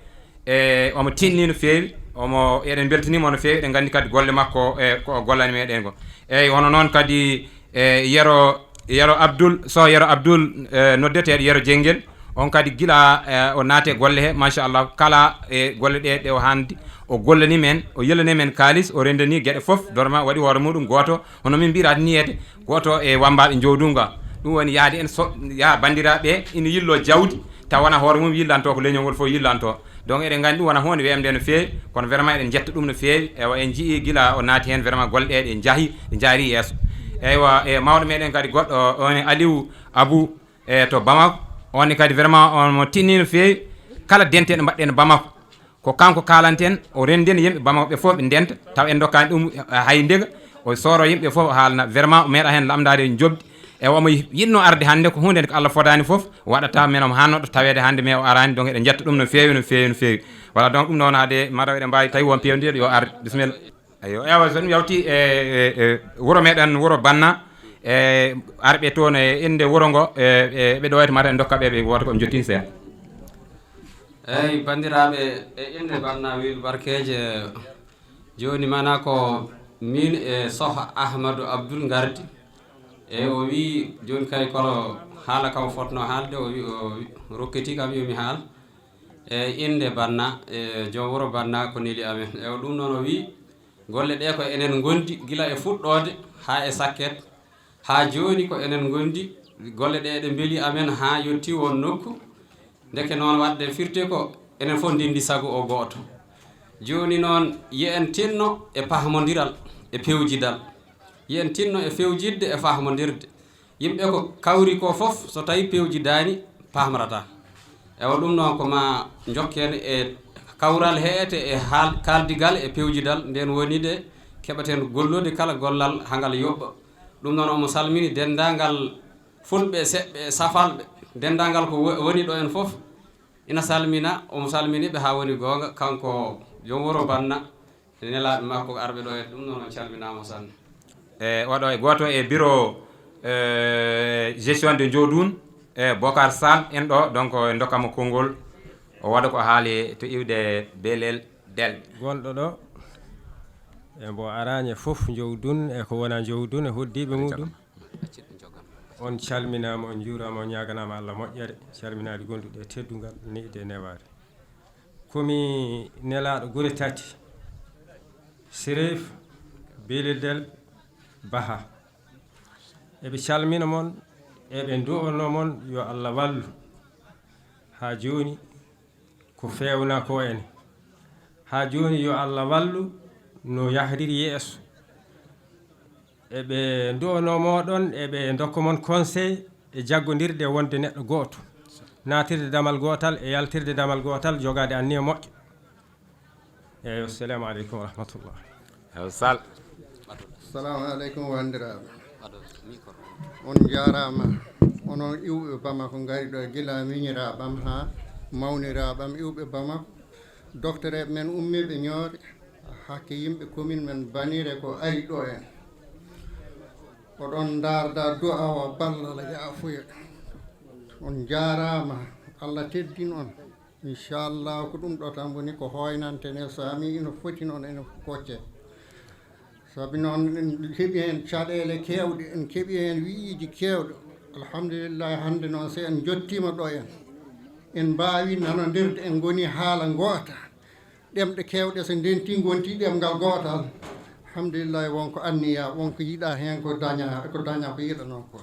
E omo tinni no feewi, omo eɗen beltanimo no feewi. Eɗen gandi kadi golle makko e ko o gollani meɗen ko. Eyyi, hono noon kadi e Yero, Yero Abdoul, so Yero Abdoul, e noddeteeɗo Yero Jengel. On kadi gila e o naate golle he, machallah, kala e golle ɗe ɗe o handi o gollani men, o yellani men kaalis, o rendani geɗe fof, dorma waɗi hoore muɗum goto. Hono min mbirata niyede goto e wambaɓe jowdunga. Ɗum woni yaade en so ya bandiraɓe ina yillo jawdi taw wona hoore mum yillanto, ko leñol ngol fof yillanto. Donc eɗen gandi ɗum wona hunde wemde no feewi, kono vraiment eɗen jetta ɗum no feewi. Ewa, en jii gila o naati hen, vraiment golle ɗe ɗe jaahi, ɗe jaari yeeso. Eywa, e mawɗo meɗen kadi goɗɗo, on Aliou Abou, e to Bamako, on kadi vraiment on mo tinni no feewi. Kala dente ɗo mbaɗɗen Bamako, ko kanko kalanten, o rendini yimɓe Bamako ɓe fof ɓe ndenta, taw en dokkani ɗum hay ndega. O soro yimɓe fof, o haalna. Vraiment o meeɗa hen lamdade jobdi. E omo yinno arde hannde, ko hunde nde ko Allah fodani fof waɗata, men omo hannoɗo tawede hannde, mais o arani. Donc eɗen jetta ɗum no feewi, no feewi, no feewi. Voilà, donc ɗum noon haade mataw eɗen mbawi tawi won pewdiɗo yo arde. Bisimilla. Ayo, ewa, so ɗum yawti e, e, e wuro meɗen, wuro Banna, e arɓe toon e inde wuro ngo, e, e ɓe ɗo e mata en dokka ɓe, ɓe woto ko ɓe jottini seeɗa. Eyyi, banndiraaɓe, e innde Banna Wil Barkeeje, jooni mana ko miin e Soh Ahmadou Abdoul ngardi. E o wii, jooni kay kolo haala kam fotno haalde, o wi, o wi, rokkiti kam yo mi haal. E innde Banna, e joom wuro Banna ko neli amen. E o ɗum noon o wii, golle ɗe ko enen ngondi gila e fuɗɗoode haa e sakket. Haa jooni ko enen ngondi, golle ɗe ɗe mbeli amen haa yotti won nokku. Ndeke noon waɗde firti ko enen fof ndenndi sago o gooto. Jooni noon, yo en tinno e pahmondiral, e pewjidal. Yo en tinno e fewjidde e fahmondirde. Yimɓe ko kawri ko fof, so tawi pewjidaani, pahmrata. Ewa, ɗum noon ko ma njokken e kawral heete e haal-, kaaldigal e pewjidal, nden woni de keɓaten gollude kala gollal haa ngal yoɓɓa. Ɗum noon omo salmini denndaangal fulɓe, seɓɓe e safalɓe, denndaangal ko wo-, woni ɗo en fof. Ina salmina, omo salmini ɓe haa woni goonga, kanko joom wuro Banna, e nelaaɓe makko arɓe ɗo e ɗum noon, on calminaama sanne. E oɗo e gooto e bureau, e, gestion de Jowdun, e Bokar Sall en ɗo, donc en dokkamo konngol, o waɗa ko haali to iwde Belel Del. Gonɗo ɗo, e mbo araani fof Jowdun e ko wona Jowdun e hoddiiɓe muɗum. On calminaama, on njuuraama, on ñaaganaama Allah moƴƴere, calminaade gonduɗe e teddungal, neɗɗe e newaare. Ko mi nelaaɗo gure tati, Serif, Belel Del, Baha. Eɓe calmina mon, eɓe ndu'ono mon, yo Allah wallu. Haa jooni, ko feewna ko ene. Haa jooni, yo Allah wallu no yahriri yeeso. Eɓe ndu'ono moɗon, eɓe ndokka mon conseil e jaggondirde wonde neɗɗo gooto. Naatirde damal gootal e yaltirde damal gootal, jogaade anniya moƴƴo. Eeyo, assalamu aleykum wa rahmatullah. Eeyo, Sal. Assalamu aleykum, wanndiraaɓe. On njaaraama. Onon iwɓe Bamako ngari ɗo gila miñiraaɓam haa mawniraaɓam, iwɓe Bamako. Doktoreeɓe men ummiiɓe Ñoore. Hakke yimɓe commune men Banire ko ari ɗo en. Oɗon ndaarda du'a wa ballal yaafuya. On njaaraama, Allah teddin on. Inchallah ko ɗum ɗo tan woni ko hoynante ne, so ami ino foti noon ene kocce. Sabi noon en keɓi heen caɗeele keewɗe, en keɓi heen wi'iiji keewɗe. Alhamdulillahi, hannde noon so en njottiima ɗo en, en mbaawi nanondirde, en ngoni haala ngoota. Ɗemɗe keewɗe so ndenti ngonti ɗemngal gootal. Alhamdulillahi, wonko anniya, wonko yiɗa heen ko daña, ko daña ko yiɗanoo ko.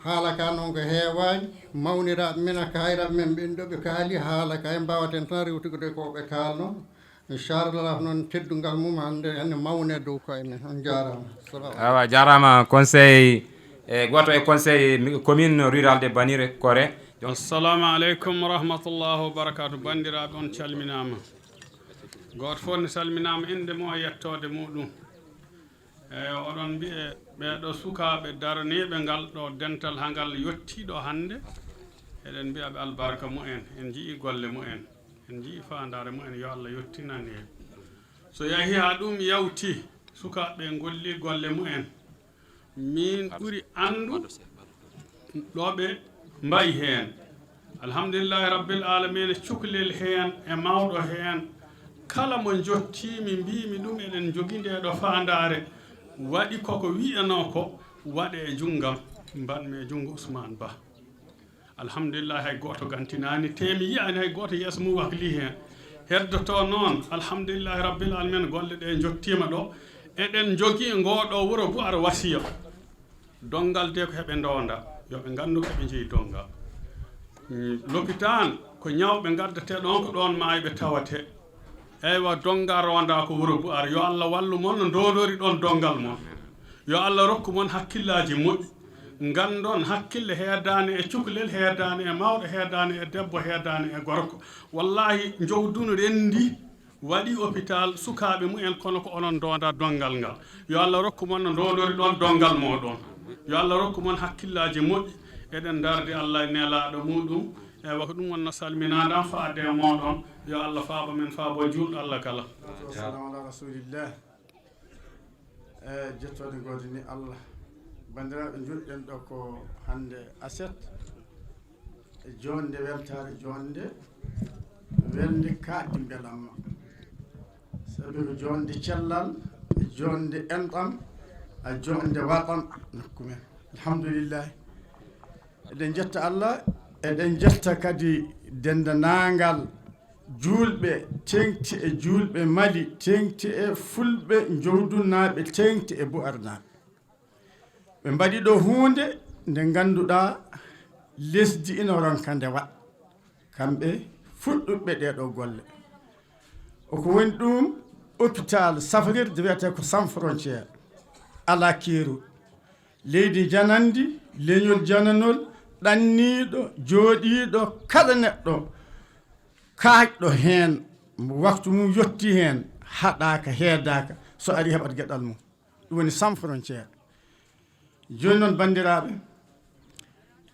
Haala ka noon ko heewaani, mawniraaɓe men, a kaayiraaɓe men ɓen ɗo ɓe kaali, haala ka en mbaawaten tan rewtude ko ɓe kaalnoo. Inchallah noon teddungal mum hannde ene mawne dow koye men. On njaaraama. Salaam. Awa, jaaraama conseil, e gooto e conseil mi-, commune rurale de Banire Kore. Donc, assalamu aleykum wa rahmatullahi wa barakatuh. Banndiraaɓe, on calminaama. Gooto fof ne salminaama innde mum e yettoode muɗum. Eeyo, oɗon mbiye ɓeeɗo sukaaɓe daraniiɓe ngal ɗo dental haa ngal yottii ɗo hannde, eɗen mbiya ɓe albarka mumen, en njiyii golle mumen, en njiyii faandaare mumen, yo Allah yottinan en. So yahii haa ɗum yawtii, sukaaɓe ngollii golle mumen, miin ɓuri anndu ɗo ɓe mbayi heen. Alhamdulillahi rabbil alamina, cukalel heen e mawɗo heen, kala mo njottiimi mbiimi ɗum eɗen njogii nde ɗo faandaare, waɗi koko wiyanoo ko waɗe e junngam, mbaɗmi e junngo Ousmane Ba. Alhamdulillahi, hay gooto gantinaani, te mi yiyaani hay gooto yeeso mum wakli heen. Heddotoo noon, alhamdulillahi rabbil alamina, golle ɗe njottiima ɗo. Eɗen njogii ngoo ɗo wuro Bu'ar wasiya. Donngal de ko heɓe ndoonda, yo ɓe nganndu ko ɓe njeyi donngal. Mm, lopitaan ko ñawɓe ngaddatee ɗoon, ko ɗoon maayɓe tawatee. Eywa, donngal ronda ko wuro Bu'ar. Yo Allah wallu mon no ndoondori ɗoon donngal mon. Yo Allah rokku mon hakkillaaji moƴƴi. Nganndon hakkille heedaani e cukalel, heedaani e mawɗo, heedaani e debbo, heedaani e gorko. Wallahi, njowdun renndi. Waɗi hôpital sukaaɓe mumen, kono ko onon ndoonda donngal ngal. Yo Allah rokku mon no ndoondori ɗoon donngal mooɗon. Yo Allah rokku mon hakkillaaji moƴƴi. Eɗen ndardi Allah e nelaaɗo muɗum. Eywa, ko ɗum wonno salminaandan faade e mooɗon. Yo Allah faabo men, faabo juulɗo Allah kala. Wassalaamu ala rasulillah. E jettode ngoodini Allah. Banndiraaɓe, njuɗɗen ɗo ko hannde aset. E joonde weltaare, joonde welde kaaɗdi mbelamma. Sabi ko joonde cellal, e joonde enɗam, e joonde waɗam nokku men. Alhamdulillahi. Eɗen njetta Allah, eɗen njetta kadi denndaangal juulɓe, teeŋti e juulɓe Mali, teeŋti e fulɓe njowdunnaaɓe, teeŋti e bu'arnaaɓe. Ɓe mbaɗi ɗo huunde nde ngannduɗaa lesdi ina ronka nde waɗ. Kamɓe fuɗɗuɓe ɗee ɗoo golle. O ko woni ɗum hôpital safrirde wiyetee ko Sans Frontières. Alaa keerol. Leydi jananndi, leñol jananol, ɗanniiɗo, jooɗiiɗo, kala neɗɗo kaajɗo heen, waktu mum yotti heen, haɗaaka, heedaaka, so ari heɓat geɗal mum. Ɗum woni Sans Frontières. Jooni noon, banndiraaɓe,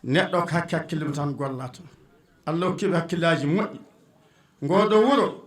neɗɗo ko hakke hakkille mum tan gollata. Allah hokki ɓe hakkillaaji moƴƴi. Ngoo ɗoo wuro,